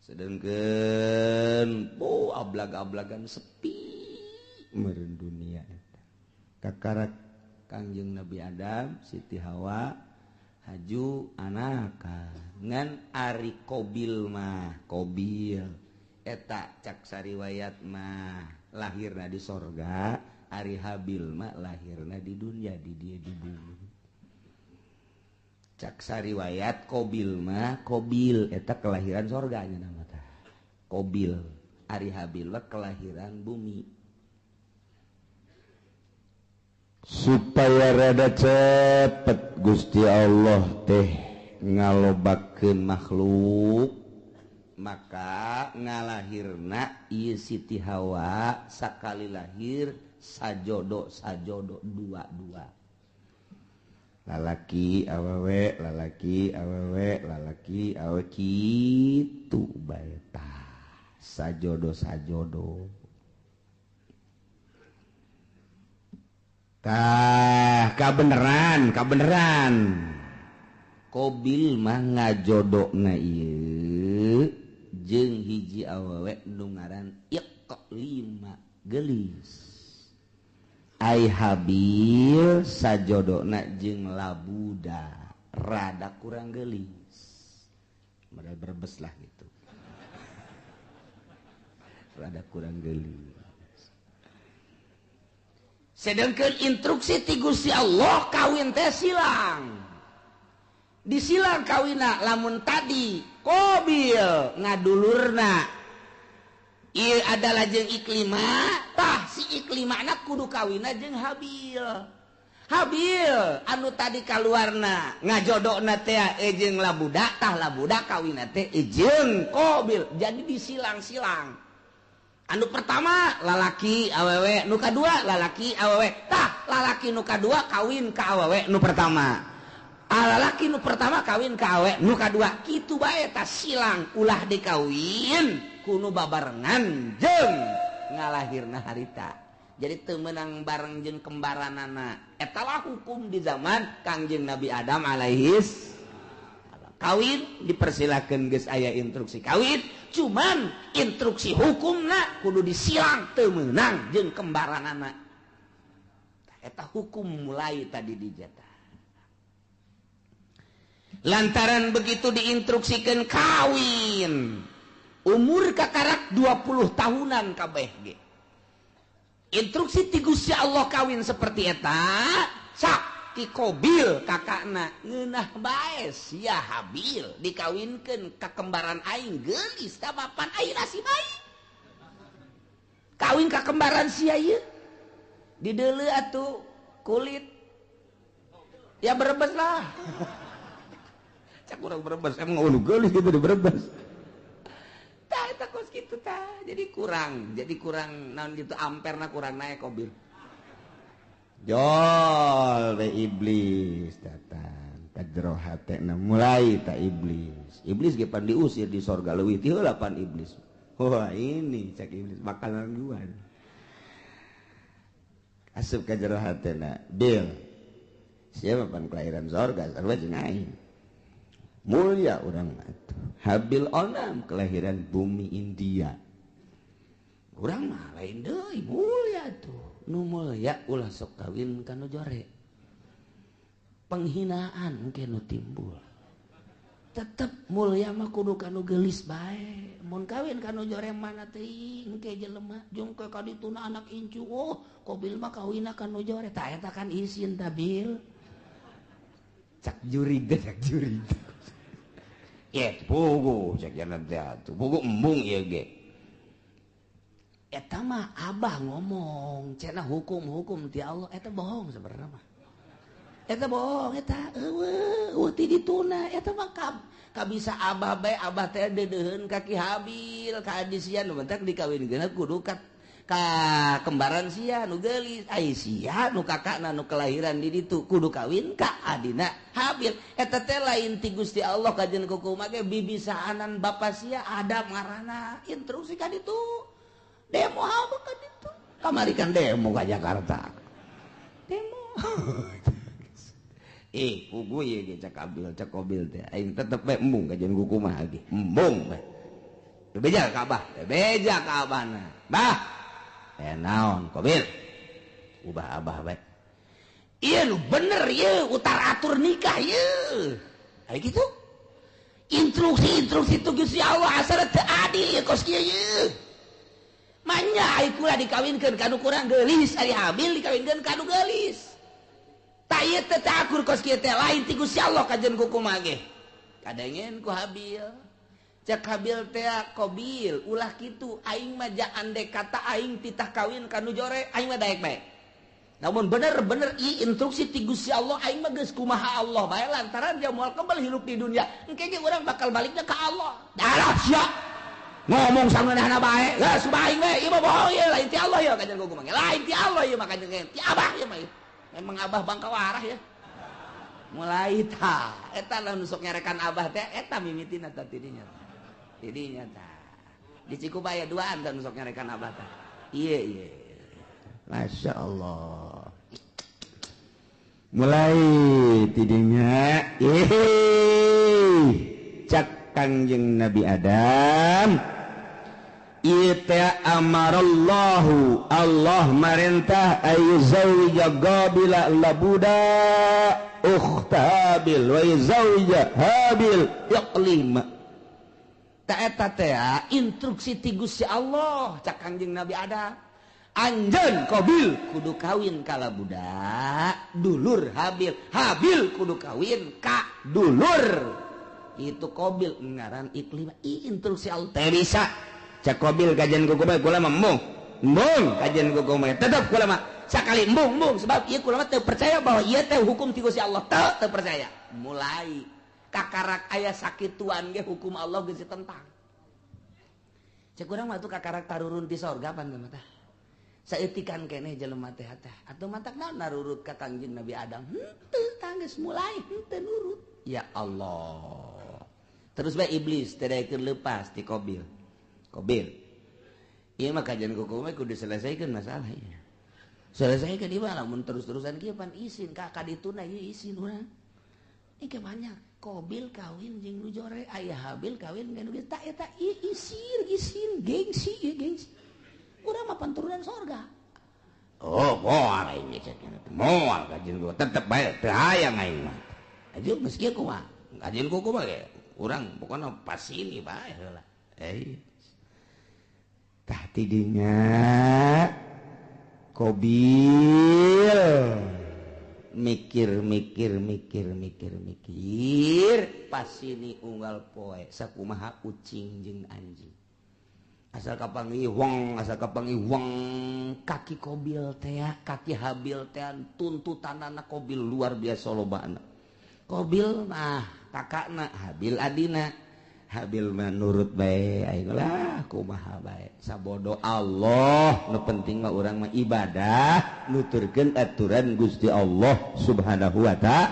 Sedengkeun oh ablag-ablagan sepi meureun dunia eta. Kakarak Kangjeng Nabi Adam, Siti Hawa haju anaka ngan ari Qabil mah Qabil eta cak sariwayat mah lahirna di sorga, ari Habil mah lahirna di dunia di dia di bumi. Cak sariwayat Qabil mah Qabil eta kelahiran sorga nya nama tah Qabil, ari Habil mah kelahiran bumi. Supaya rada cepet Gusti Allah teh ngalobakeun makhluk maka ngalahirna ieu Siti Hawa sakali lahir sajodo sajodo dua-dua lalaki awewe lalaki awewe lalaki awewe kitu bae tah sajodo sajodo. Tah kabeneran kabeneran Qabil mah ngajodona ieu jeung hiji awewe nu ngaran Iqlima geulis. Ai Habil sajodona jeung Labuda rada kurang geulis. Modal berbes lah gitu. Rada kurang geulis. Sedangkan instruksi ti Gusti Allah kawin teh silang. Disilang kawina lamun tadi Qabil ngadulurna ieu adalah jeung Iklima, tah si Iklimana kudu kawina jeung Habil. Habil anu tadi kaluarna ngajodokna teh jeung Labuda, tah Labuda kawina teh jeung Qabil. Jadi disilang-silang. Anu pertama lalaki awewe, nu kadua lalaki awewe. Tah lalaki nu kadua kawin ka awewe nu pertama. Lalaki nu pertama kawin ka awewe nu kadua. Kitu bae tah silang ulah dikawin ku nu babarengan jeung ngalahirna harita. Jadi teu meunang bareng jeung kembaranana. Eta lah hukum di zaman Kangjeng Nabi Adam alaihis. Kawin dipersilakan, geus aya instruksi kawin, cuman instruksi hukumna kudu disilang, teu meunang jeung kembaranana. Eta hukum mulai tadi dijatah. Lantaran begitu diinstruksikan kawin, umur kakarak 20 tahunan kabeh ge. Instruksi ti Gusti Allah kawin seperti eta, sak ti Kobil kakakna ngeunah bae sia Habil dikawinkeun ka kembaran aing geulis, tamapan aing nasib aing kawin ka kembaran sia ieu dideuleu atuh kulit ya Brebes lah. Cak urang Brebes emang ulu geulis gitu di Brebes tah eta kos kitu tah. Jadi kurang naon gitu, amperna kurang naik. Kobil jol we, iblis datang ka jero hatena, mulai tak iblis. Iblis ge pan diusir di sorga, leuwih ti heula pan iblis. Wah, ini cek iblis makanan gua. Asup ka jero hatena, "Bil, siapa pan kelahiran sorga, sarua jeung aing, mulia urang atuh. Habil onam kelahiran bumi India, urang mah lain deui, mulia tuh. Nu mulia ulah sok kawin ka nu jore, penghinaan engke nu timbul. Tetep mulia mah kudu ka nu geulis bae. Mun kawin ka nu jore mana teuing engke jelema jeung ke ka dituna anak incu, oh, Kobil mah kawinna ka nu jore." Tah, eta kan isin tah, Bil. Cak jurig teh, cak jurig ye, pugu cek jalan teh atuh, pugu embung ieu ge. Eta mah abah ngomong cenah hukum-hukum ti Allah, eta bohong sebenarnya mah. Eta bohong eta, eueuh eueuh ti dituna eta mah. Kabisa abah bae, abah teh deudeuheun ka Ki Habil ka adi sia nu bentak dikawinkeun kudu ka kembaran sia nu geulis. Ai sia nu kakakna nu kelahiran di ditu kudu kawin ka adina Habil. Eta teh lain ti Gusti Allah kajen kukumaha ge, bibisaanan bapa sia Adam ngaranna, instruksi ka ditu. Demo apa ka ditu kamari kan, demo ka Jakarta, demo. Eh, pugu ieu ge cak Abil, cak Kobil teh, aing tetep bae embung kajian kukumaha ge, embung bae. Bebeja ka abah, bebeja ka abahna. "Bah." "Eh, naon, Kobil?" "Ubah abah bae. Ieu nu bener ieu utar atur nikah ieu. Aya kitu. Instruksi-instruksi tu Gusti Allah asal teu adil ieu kos kieu ieu. Manya ai kula dikawinkeun ka nu kurang geulis, ari Habil dikawinkeun ka nu geulis. Tak ieu teh teu akur kos kieu teh, lain ti Gusti Allah kajen kukumaha ge." Kadengen ku Habil. Cek Habil teh, "Kobil, ulah kitu, aing mah ja andek kata aing titah kawin ka nu jore, aing mah daek bae. Namun bener-bener i instruksi ti Gusti Allah, aing mah geus kumaha Allah bae, lantaran dia moal kebal hirup di dunia. Engke ge urang bakal baliknya ka Allah." "Darah sia. Ngomong sangeunahna bae. Geus ubah aing we, ieu mah bohong ieu, lain ti Allah ieu kajen kukumaha. Lain ti Allah ieu mah kajen ti abah ieu mah. Memang abah bangka warah ya." Mulai ta, eta lah nu sok nyarekan abah teh eta mimitina tah tidinya. Tidinya tah. Di Cikubaya duaan tah nu sok nyarekan abah tah. Iya iya. Masya Allah. Mulai tidinya, ih, cak Kangjeng Nabi Adam, ieu teh amarallahu, Allah marentah ayyuzawwija Qabila labuda ukhta Habil wa yuzawwija Habil Iqlima. Ta eta teh instruksi ti Gusti Allah. Cak Kangjeng Nabi Adam, "Anjeun Qabil kudu kawin ka Labuda dulur Habil, Habil kudu kawin ka dulur itu Qabil ngaran Iklimah." I instruksi Allah Teh bisa cak Qabil, kajian kuku bae kula mah embung embung, kajian kuku mah tetep kula mah sakali embung embung, sebab ieu kula mah teu percaya bahwa ieu teh hukum ti Gusti Allah, teu teu percaya. Mulai kakarak aya sakituan ge hukum Allah geus ditentang. Cek urang mah tuh kakarak tarurun ti sorga pan teh mah saeutikan keneh jelema teh teh atuh, matak naon narurut ka Kangjeng Nabi Adam henteu tanggeus, mulai henteu nurut. Ya Allah, terus bae iblis teu daekeun leupas ti Qabil. "Qabil, ieu mah kajian kuku mah kudu diselesaikan masalah ieu. Selesaikan ieu mah, lamun terus-terusan kieu pan isin ka ka dituna ieu, isin urang." Ini banyak Kobil kawin jeung nu jore, aya Habil kawin jeung nu geus tak eta isin isin gengsi ieu gengsi. Urang mah panturunan sorga. Oh, moal aing cek moal kajian gua tetep bae teu hayang aing mah. Aja geus kieu kumaha? Kajian ku kumaha ge? Urang pokona pas ini bae heula. Eh. Tah tidinya Kobil mikir mikir mikir mikir mikir pas ini unggal poe sakumaha kucing jeung anjing asal kapanggih wong asal kapanggih wong kaki Kobil teh kaki Habil teh tuntutanana Kobil luar biasa lobana. Kobil mah kakakna, Habil adina. Habil mah nurut bae aing lah kumaha bae sabodo Allah nu penting mah urang mah ibadah nuturkeun aturan Gusti Allah Subhanahu wa ta'ala.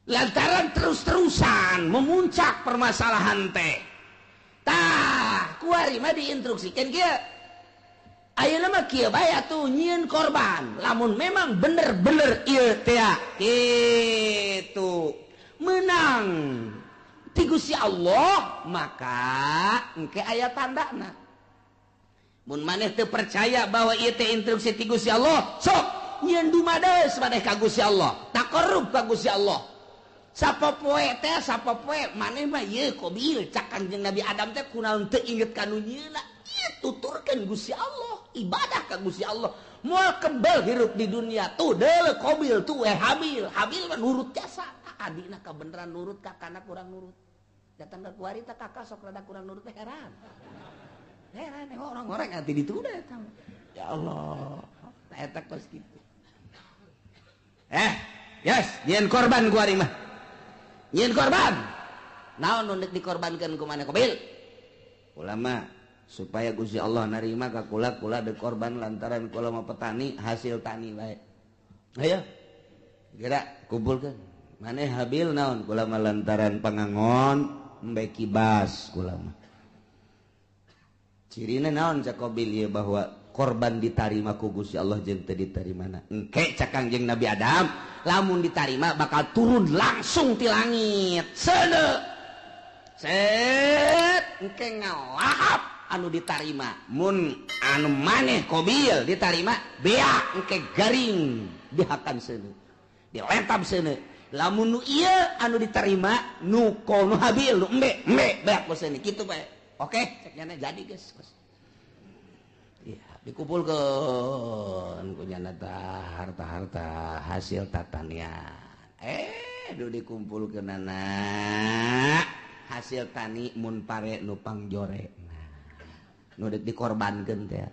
Lantaran terus-terusan memuncak permasalahan teh tah kuari mah diinstruksikeun kieu ayeuna mah kieu bae atuh nyieun korban lamun memang bener-bener ieu teh kitu menang ti Gusti Allah maka engke aya tandana. Mun maneh teu percaya bahwa ieu teh instruksi ti Gusti Allah sok nyieun dumades maneh ka Gusti Allah taqarrub ka Gusti Allah sapopoe teh sapopoe maneh mah ieu Kobil cak Kangjeng Nabi Adam teh kunaon teu inget ka nu nyieunna ieu tuturkeun Gusti Allah ibadah ka Gusti Allah moal kebel hirup di dunia tuh deuleu Kobil tuh we Habil Habil mah nurut jasa adina kebenaran nurut kakana kurang nurut datang ke kuari tak kakak sok rada kurang nurut teh heran heran orang-orang nanti ditunda eta ya Allah eta kos kitu yes nyieun korban kuari mah nyieun korban naon nu deuk dikorbankeun ku maneh Kobil ulama supaya Gusti Allah narima ka kula kula deuk korban lantaran kula mah petani hasil tani bae ayo gerak kumpulkeun maneh Habil naon kula mah lantaran pangangon embe kibas kula mah cirina naon cak Kobil ieu bahwa korban ditarima ku Gusti Allah jeung teu ditarimana engke cak Kangjeng Nabi Adam lamun ditarima bakal turun langsung ti langit seuneu set engke ngalahap anu ditarima mun anu maneh Kobil ditarima beak engke garing dihakan seuneu dilentab seuneu lamun nu ieu anu diterima nu nu Habil nu embe embe beak boseun kitu bae oke cek nyana jadi geus iya dikumpulkeun ku nyana tah harta-harta hasil tatanian nu dikumpulkeunana hasil tani mun pare nu pangjore nu deuk dikorbankeun teh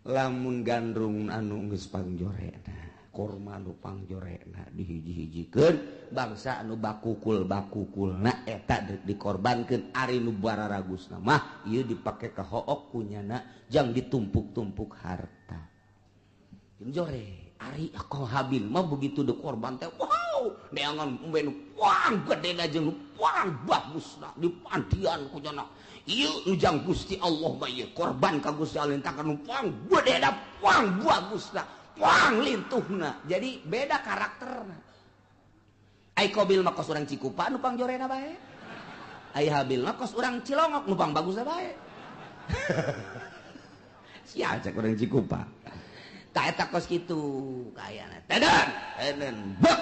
lamun gandrung anu geus pangjorena korma nu pangjorekna dihiji-hijikeun bangsa anu bakukul-bakukulna eta deuk dikorbankeun ari nu bararagusna mah ieu dipake ka hook kunyana jang ditumpuk-tumpuk harta jeung jore ari ko Habil mah begitu dikorban teh wow neangan embe nu puang gedena jeung nu puang bagusna dipandian kunyana ieu nu jang Gusti Allah mah ieu korban ka Gusti Allah takan nu puang gedena puang bagusna wang lintuhna jadi beda karakterna ai Kobil mah kos urang Cikupa nu pangjorena bae ai Habil mah kos urang Cilongok nu pangbagusna bae sia cek urang Cikupa tah eta kos kitu kayana teden teden bek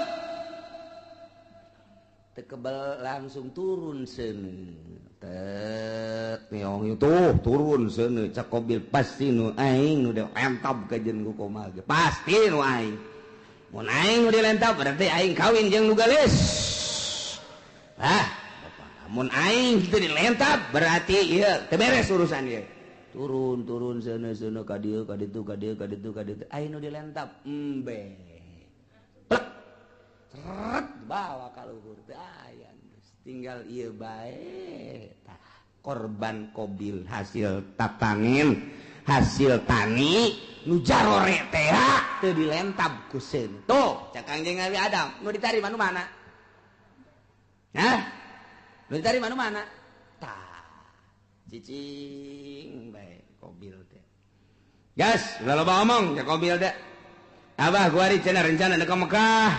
teu kebel langsung turun seuneu tet meong tuh turun seuneu cak Kobil pasti nu aing nu dilentab ka jeung ku komal ge pasti nu aing mun aing nu dilentab berarti aing kawin jeung nu geulis ah mun aing teu dilentab berarti ieu teu beres urusan ieu turun turun seuneu seuneu ka dieu ka ditu ka dieu ka ditu ka ditu aing nu dilentab embe plek seret bawa ka luhur teu aya tinggal ieu bae tah korban Kobil hasil tatanin hasil tani nu jarore teh teu dilentab ku seun tuh cak Kangjeng Nabi Adam nu ditarima nu mana hah nu ditarima nu mana tah cicing bae Kobil teh gas ulah loba omong cak Kobil teh Abah kuari cenah rencana ka Mekah.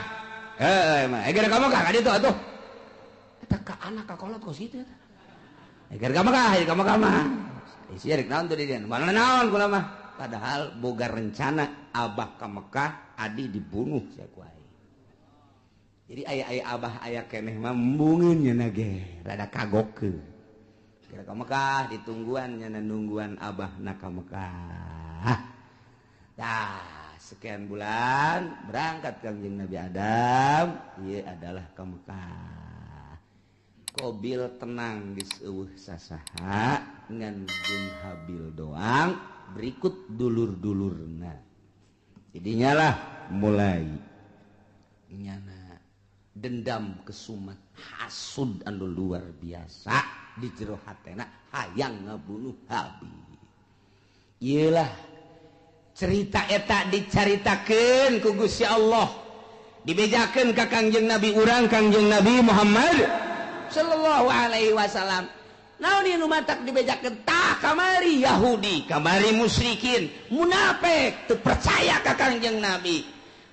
Heeh mah eger ka Mekah ka ditu atuh. Eta ka anak ka kolot kos kitu eta. Eger ka Mekah, ka Mekah mah. Isi rek naon tuh di dieu? Mana naon kula mah. Padahal boga rencana abah ka Mekah, adi dibunuh sia ku aing. Jadi aya-aya abah aya keneh mah embungeun nya ge, rada kagokeun. Kira ka Mekah ditungguan nya nungguan abah na ka Mekah. Tah, sekian bulan berangkat Kangjeng Nabi Adam, ieu adalah ka Mekah. Qabil tenang geus eueuh sasaha ngan jeung Habil doang berikut dulur-dulurna. Jadinya lah mulai nyana dendam kesumat hasud anu luar biasa di jero hatena hayang ngabunuh Habil. Iyalah cerita eta dicaritakeun ku Gusti Allah, dibejakeun ka Kangjeng Nabi urang Kangjeng Nabi Muhammad sallallahu alaihi wasallam. Naon ieu nu matak dibejakeun? Tah kamari Yahudi, kamari musyrikin, munafik teu percaya ka Kangjeng Nabi.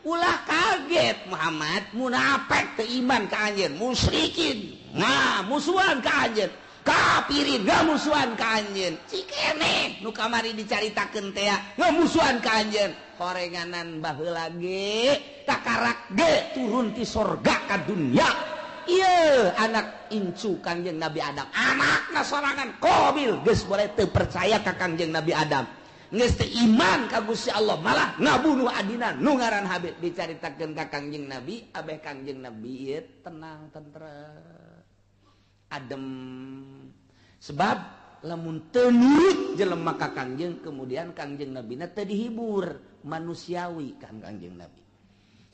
Ulah kaget Muhammad, munafik teu iman ka anjeun, musyrikin nah musuhan ka anjeun, kafirin ngamusuhan ka anjeun. Cikene nu kamari dicaritakeun teh ngamusuhan ka anjeun. Horenganan baheula ge takarak ge turun ti sorga ka dunya. Ieu anak incu Kangjeng Nabi Adam, anakna sorangan Qabil geus boleh teu percaya ka Kangjeng Nabi Adam, geus teu iman ka Gusti Allah, malah ngabunuh adina nu ngaran Habil. Dicaritakeun ka Kangjeng Nabi, abeh Kangjeng Nabi ieu tenang tentrem adem, sebab lamun teu nurut jelema ka Kangjeng, kemudian Kangjeng Nabina teu dihibur manusiawi kan Kangjeng Nabi.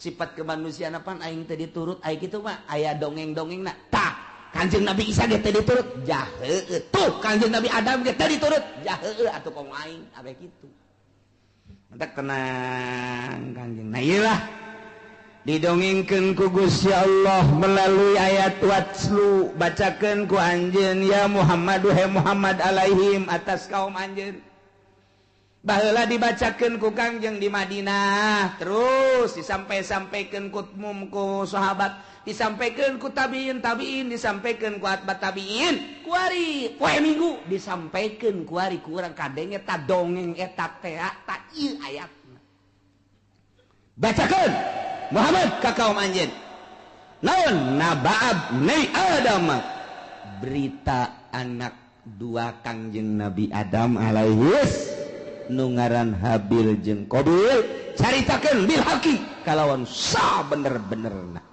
Sifat kemanusiaan apaan aing teu diturut aing kitu mah aya dongeng-dongengna. Tah Kangjeng Nabi Isa ge teu diturut jaheueuh, tuh Kangjeng Nabi Adam ge teu diturut jaheueuh atuh komo aing abeh kitu. Mentak tenang Kangjeng. Nah ieu lah didongengkeun ku Gusti Allah melalui ayat watslu, bacakeun ku anjeun ya Muhammad he Muhammad alaihim atas kaum anjeun. Baheula dibacakeun ku Kangjeng di Madinah, terus disampai-sampaikeun ku ku sahabat, disampaikeun ku tabiin tabiin, disampaikeun ku atba tabiin, kuari poe Minggu disampaikeun kuari ku urang kadenge ta dongeng eta teh ta ieu ayatna. Bacakeun Muhammad ka kaum anjeun. Naon nabaab nei Adam, berita anak dua Kangjeng Nabi Adam alaihis nu ngaran Habil jeung Qabil, caritakeun bil haqi kalawan sa bener-benerna.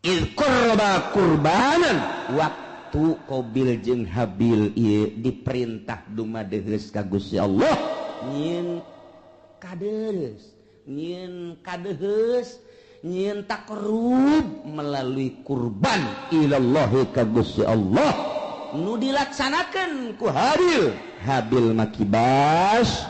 Il qurba qurbanan, waktu Qabil jeung Habil ieu diperintah dumadeheus ka Gusti Allah nyieun kadeus, nyieun kadeheus, nyieun takrub melalui kurban ilallahi ka Gusti Allah nu dilaksanakeun ku Habil. Habil mah kibas,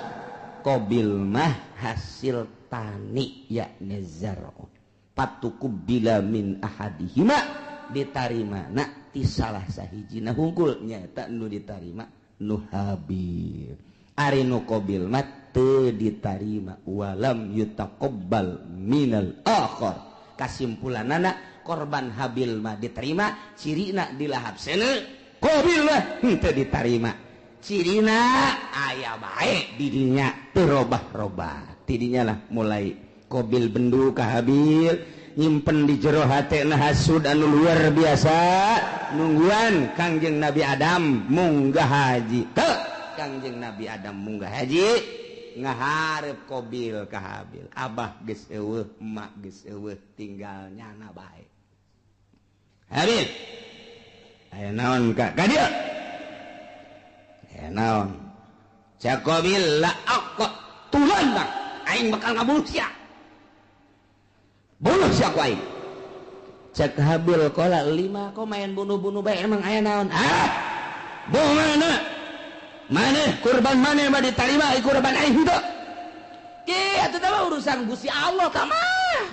Qabil mah hasil tani yakni zar'un. Patuqubila min ahadihima, ditarima na ti salah sahijina hungkul nyaeta nu ditarima nu Habil. Ari nu Qabil mah teu ditarima, walam yutaqabbal minal akhar. Kasimpulanana korban Habil mah diterima, cirina dilahap seuneu, Qabil mah henteu ditarima. Cirina aya bae didinya teu robah-robah. Tidinya lah mulai Qabil bendu ka Habil, nyimpen di jero hatena hasud anu luar biasa, nungguan Kangjeng Nabi Adam munggah haji. Teu Kangjeng Nabi Adam munggah haji ngaharep Qabil ka Habil. Abah geus eueuh, emak geus eueuh, tinggal nyana bae. Habil aya naon ka ka dieu? Aya naon? Cak Qabil la aqqa tulan bang, aing bakal ngabunuh sia. Bunuh sia ku aing. Cak Habil qala lima kok main bunuh-bunuh bae emang aya naon? Ah! Bunuh mana? Maneh kurban maneh mah ditarima kurban aing henteu. Ki atuh teh urusan Gusti Allah ka mah.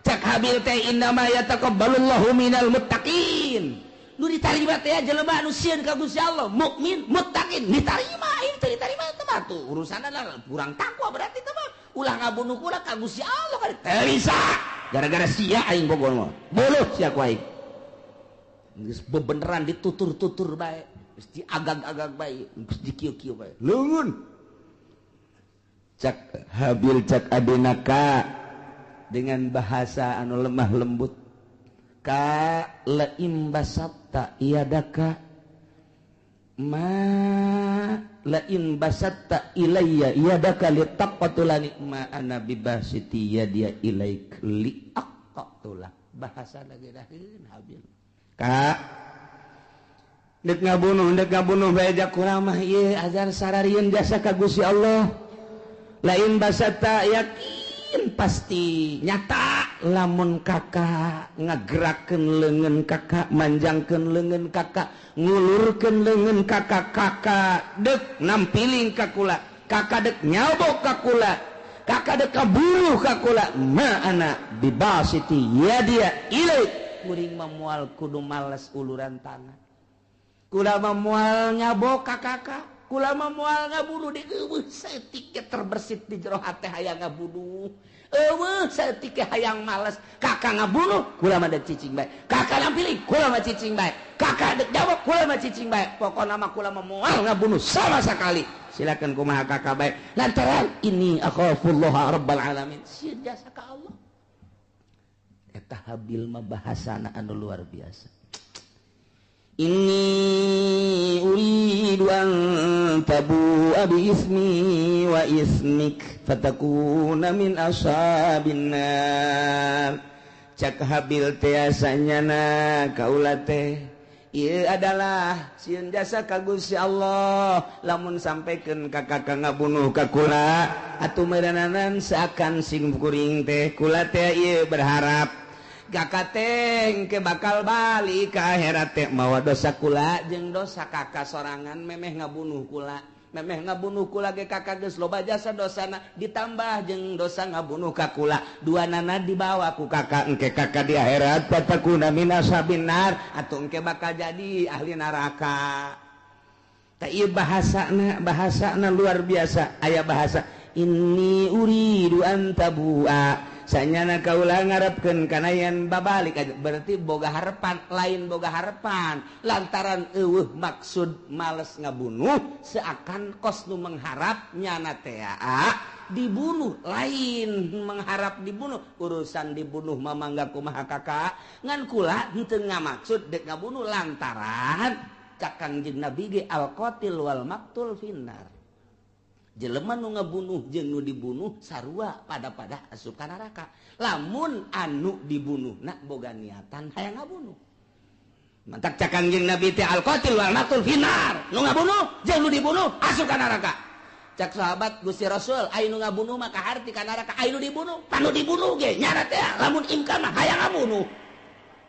Cak Habil teh innama yataqabbalullahu minal muttaqin. Nu ditarima teh jelema anu sieun ka Gusti Allah, mukmin, muttaqin, ditarima. Ieu teh ditarima teh mah tuh urusanna lah kurang takwa berarti teh mah. Ulah ngabunuh kula ka Gusti Allah kan teu bisa. Gara-gara sia aing bogol mah. Boluh sia ku aing. Geus bebeneran ditutur-tutur bae, geus diagag-agag bae, geus dikieu-kieu bae. Leungeun. Cak Habil cak adina ka dengan bahasa anu lemah lembut. Ka laim basatta iadaka ma lain basatta ilayya yadaka litaqatulani ma ana bibasiti yadia ilaik liaqatula. Bahasa lagi daheun Habil ka dek ngabunuh bae jak kula mah ieu azan sararieun jasa ka Gusti Allah. Lain basatta yakin pasti nyata lamun kakak ngagerakeun leungeun kakak, manjangkeun leungeun kakak, ngulurkeun leungeun kakak, kakak dek nampiling ka kula, kakak dek nyabok ka kula, kakak dek kabunuh ka kula, ma ana bibasiti yadia ilaik. Kuring mah moal kudu males uluran tangan, kula mah moal nyabok ka kakak, kula mah moal ngabunuh. Di eueuh saeutik terbersit di jero hate hayang ngabunuh, eueuh saeutik hayang males. Kakak ngabunuh kula mah dek cicing bae, kakak nampiling kula mah cicing bae, kakak dek jawab kula mah cicing bae. Pokona mah kula mah moal ngabunuh sama sekali. Silakan kumaha kakak bae, lantaran ini akhafullaha rabbal alamin. Sieun jasa ka Allah. Eta Habil mah bahasana anu luar biasa. Inni uridu an tabu'a bi ismi wa ismik fatakuna min ashabin nar. Cak Habil teh asanyana kaula teh ieu adalah sieun jasa ka Gusti Allah. Lamun sampaikeun ka kakak ngabunuh ka kula atuh meureunanan seakan sing kuring teh kula teh ieu berharap kakak teh ke bakal balik ke akhirat teh mawa dosa kula jeung dosa kakak sorangan memeh ngabunuh kula, memeh ngabunuh kula ge kakak geus loba jasa dosana ditambah jeung dosa ngabunuh ka kula, dua nana dibawa ku kakak engke kakak di akhirat fatakuna min ashabin nar atuh engke bakal jadi ahli neraka. Tah ieu bahasana, bahasana luar biasa. Aya bahasa inni uridu an tabu'a, sanyana kaula ngarepkeun kana yen babalik aja, berarti boga harapan, lain boga harapan lantaran eueuh maksud males ngabunuh seakan kos nu mengharap nyana teh dibunuh, lain mengharap dibunuh. Urusan dibunuh mah mangga kumaha kakak, ngan kula henteu ngamaksud dek ngabunuh lantaran cak Kangjeng Nabi ge al qatil wal maktul finnar. Jelema nu ngabunuh jeung nu dibunuh sarua pada-pada asup ka neraka. Lamun anu dibunuh na boga niatan hayang ngabunuh. Mantak cak Kangjeng Nabi teh al qatil wal maktul finnar. Nu ngabunuh jeung nu dibunuh asup ka neraka. Cak sahabat Gusti Rasul, aya nu ngabunuh mah kaharti ka neraka, aya nu dibunuh, panu dibunuh ge nyara teh lamun imkan mah hayang ngabunuh.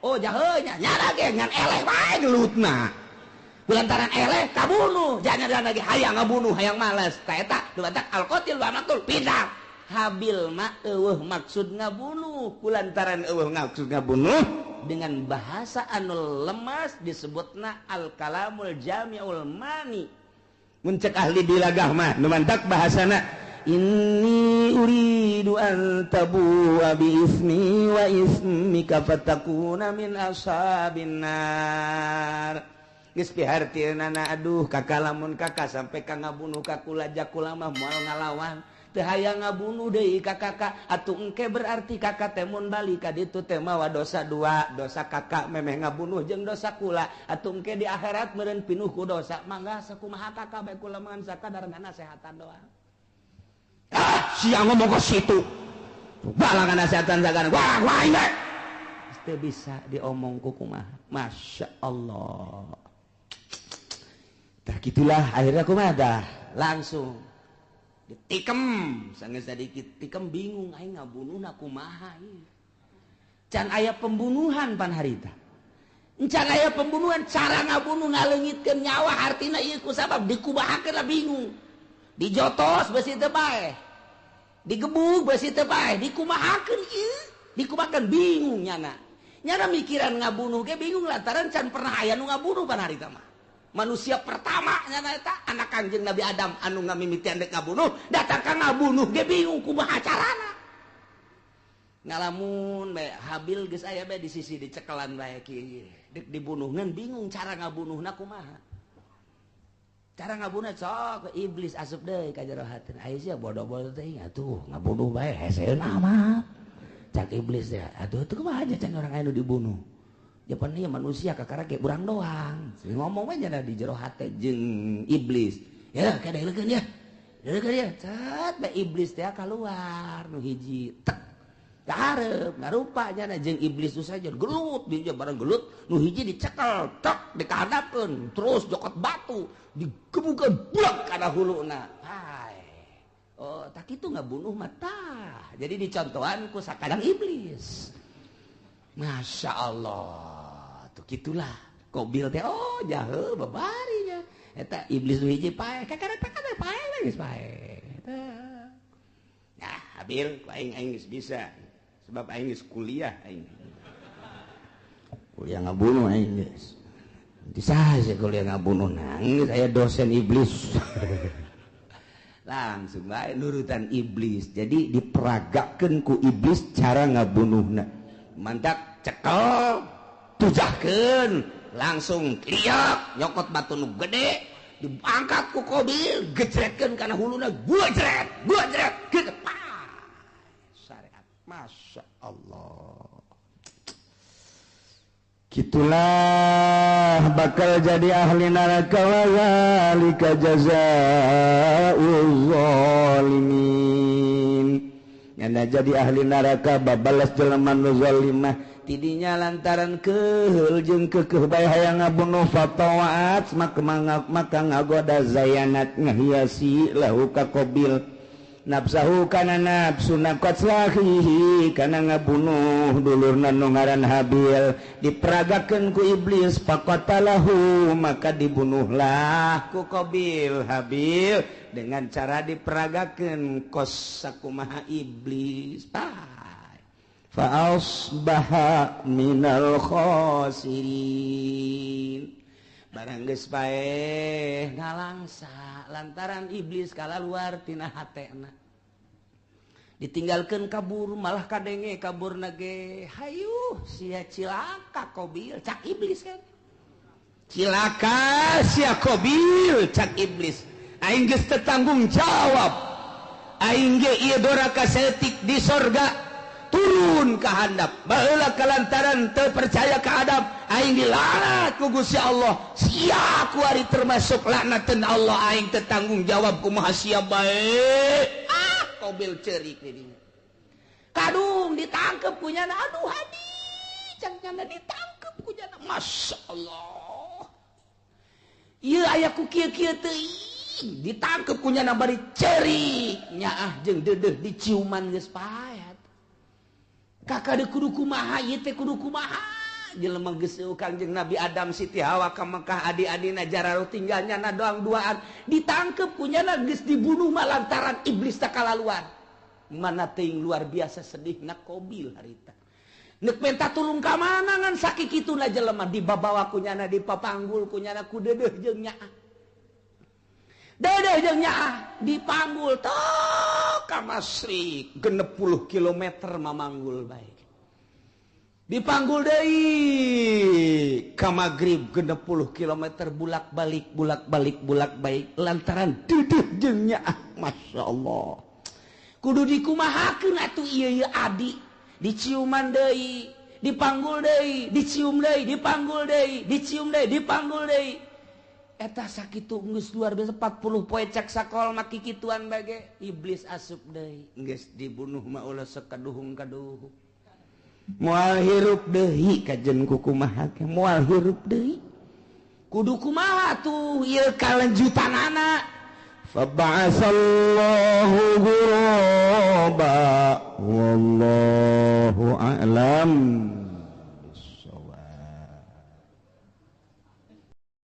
Oh jahe nya nyara ge ngan eleh wae gelutna. Lantaran eleh kabunuh, jangan lagi hayang ngabunuh, hayang males. Ta eta dumantak al qatil wa maktul pindah. Habil mah eueuh maksud ngabunuh, kulantaran eueuh maksud ngabunuh dengan bahasa anu lemas disebutna al kalamul jami'ul mani. Mun cek ahli bilagah mah dumantak bahasana inni uridu an tabu'a bi ismi wa ismika fatakuna min ashabin nar. Geus pihartieunana aduh kakak lamun kakak sampai ka ngabunuh ka kula jakula mah moal ngalawan, teu hayang ngabunuh deui ka kakak atuh engke berarti kakak teh mun balik ka ditu teh mawa dosa dua, dosa kakak memeh ngabunuh jeung dosa kula, atuh engke di akhirat meureun pinuh ku dosa. Mangga sakumaha kakak bae kula mah sakadar nasehatan doang. Ah sia ngomong ka situ balangan nasehatan sagana wah wah aing bae teu bisa diomong ku kumaha. Masya Allah. Tah gitulah akhirnya kumaha dah langsung ditikem sanggeus sadikit tikem bingung aing ngabunuhna kumaha ieu. Can aya pembunuhan pan harita. Can aya pembunuhan cara ngabunuh ngaleungitkeun nyawa artina ieu ku sabab dikubahakeun lah bingung. Dijotos beusi teu bae. Digebug beusi teu bae, dikumahakeun ieu, dikumahakeun bingung nyana. Nyana mikiran ngabunuh ge bingung lantaran can pernah aya nu ngabunuh pan harita mah. Manusia pertama nyana eta anak Kangjeng Nabi Adam anu ngamimitian dek ngabunuh, datang ka ngabunuh ge bingung kumaha carana. Ngalamun bae Habil geus aya bae di sisi dicekelan bae kieu. Dek dibunuh ngan bingung cara ngabunuhna kumaha. Cara ngabunuh sok iblis asup deui ka jero hatina. Aya sia bodoh-bodoh teh atuh ngabunuh bae heseuna mah. Cak iblis ya, atuh teu kumaha aja can orang anu dibunuh. Japan ieu manusia kakara ge urang doang. Ngomong we nya di jero hate jeung iblis. Ya kadeulekeun ya. Deulekeun ya. Cet bae iblis teh kaluar nu hiji. Tek. Kaharep ngarupa nya jeung iblis nu saja gelut dia bareng gelut nu hiji dicekel tek dikahadapkeun terus jokot batu digebukeun buak kana huluna. Hai. Oh, tak kitu ngabunuh mah tah. Jadi dicontohan ku sakadang iblis. Masya Allah, tuh gitulah. Kobil teh oh jahe babarinya. Eta iblis nu hiji paeh, kakara takana paeh geus paeh. Eta. Nah, Habil ku aing aing geus bisa. Sebab aing geus kuliah aing. Kuliah ngabunuh aing geus. Bisa sih kuliah ngabunuh nangis aya dosen iblis. Langsung bae nurutan iblis. Jadi diperagakeun ku iblis cara ngabunuhna. Mantak cekel tujahkeun langsung liak nyokot batu nu gede diangkat ku Kobil gejretkeun kana huluna gua jret gitu syariat. Masya Allah, gitulah bakal jadi ahli neraka wa zalika jazaa'uz zalimin. Nyana jadi ahli neraka babalas jelema nu zalimah tidinya lantaran keheul jeung keukeuh bae hayang ngabunuh fatawaat maka ngagoda zayanat ngahiasi lahu ka Qabil nafsahu kana nafsuna qatlahihi kana ngabunuh dulurna nu ngaran Habil diperagakeun ku iblis faqatalahu maka dibunuhlah ku Qabil Habil dengan cara diperagakeun kos sakumaha iblis. Fa asbaha minal khasirin. Barang geus paeh ngalangsa lantaran iblis kalaluar tina hatena. Ditinggalkeun kabur malah kadenge kaburna ge hayuh sia cilaka Qabil cak iblis kan. Cilaka sia Qabil cak iblis. Aing geus teu tanggung jawab. Aing ge ieu doraka saeutik di sorga turun ka handap. Baheula kalantaran teu percaya ka Adam, aing dilaknat ku Gusti Allah. Sia kuari termasuk laknateun Allah, aing teu tanggung jawab kumaha sia bae. Ah, Qabil ceurik di dinya. Kadung ditangkep ku nyana, aduh hadi, cang nyana ditangkep ku nyana. Masya Allah. Ieu aya ku kieu-kieu teuing, ditangkep ku nyana bari ceurik, nyaah jeung deudeuh diciuman geus paet. Kakak de kudu kumaha ieu teh kudu kumaha jelema geus Kangjeng Nabi Adam Siti Hawa ka Mekah adi-adina jararuh tinggal nyana doang duaan ditangkep ku nyana geus dibunuh mah lantaran iblis tak kalaluan. Mana teuing luar biasa sedihna Qabil harita. Neuk menta tulung ka mana ngan sakikituna jelema dibabawa ku nyana dipapanggul ku nyana ku deudeuh jeung nyaah. Deudeuh jeung nyaah dipanggul tok ka Masrik 60 km mamanggul bae. Dipanggul deui ka Magrib 60 km bulak-balik bulak-balik bulak-balik lantaran deudeuh jeung nyaah. Masya Allah. Kudu dikumahakeun atuh ieu ieu adi diciuman deui, dipanggul deui, dicium deui, dipanggul deui, dicium deui, dipanggul deui. Eta sakitu geus luar biasa 40 poe cek sakol mah kikituan bage iblis asup deui geus dibunuh mah ulah sekaduhung-kaduhung moal hirup deui kajen ku kumaha ge moal hirup deui kudu kumaha tuh ieu kalanjutanana. Faba'asallahu ghuraba wallahu a'lam.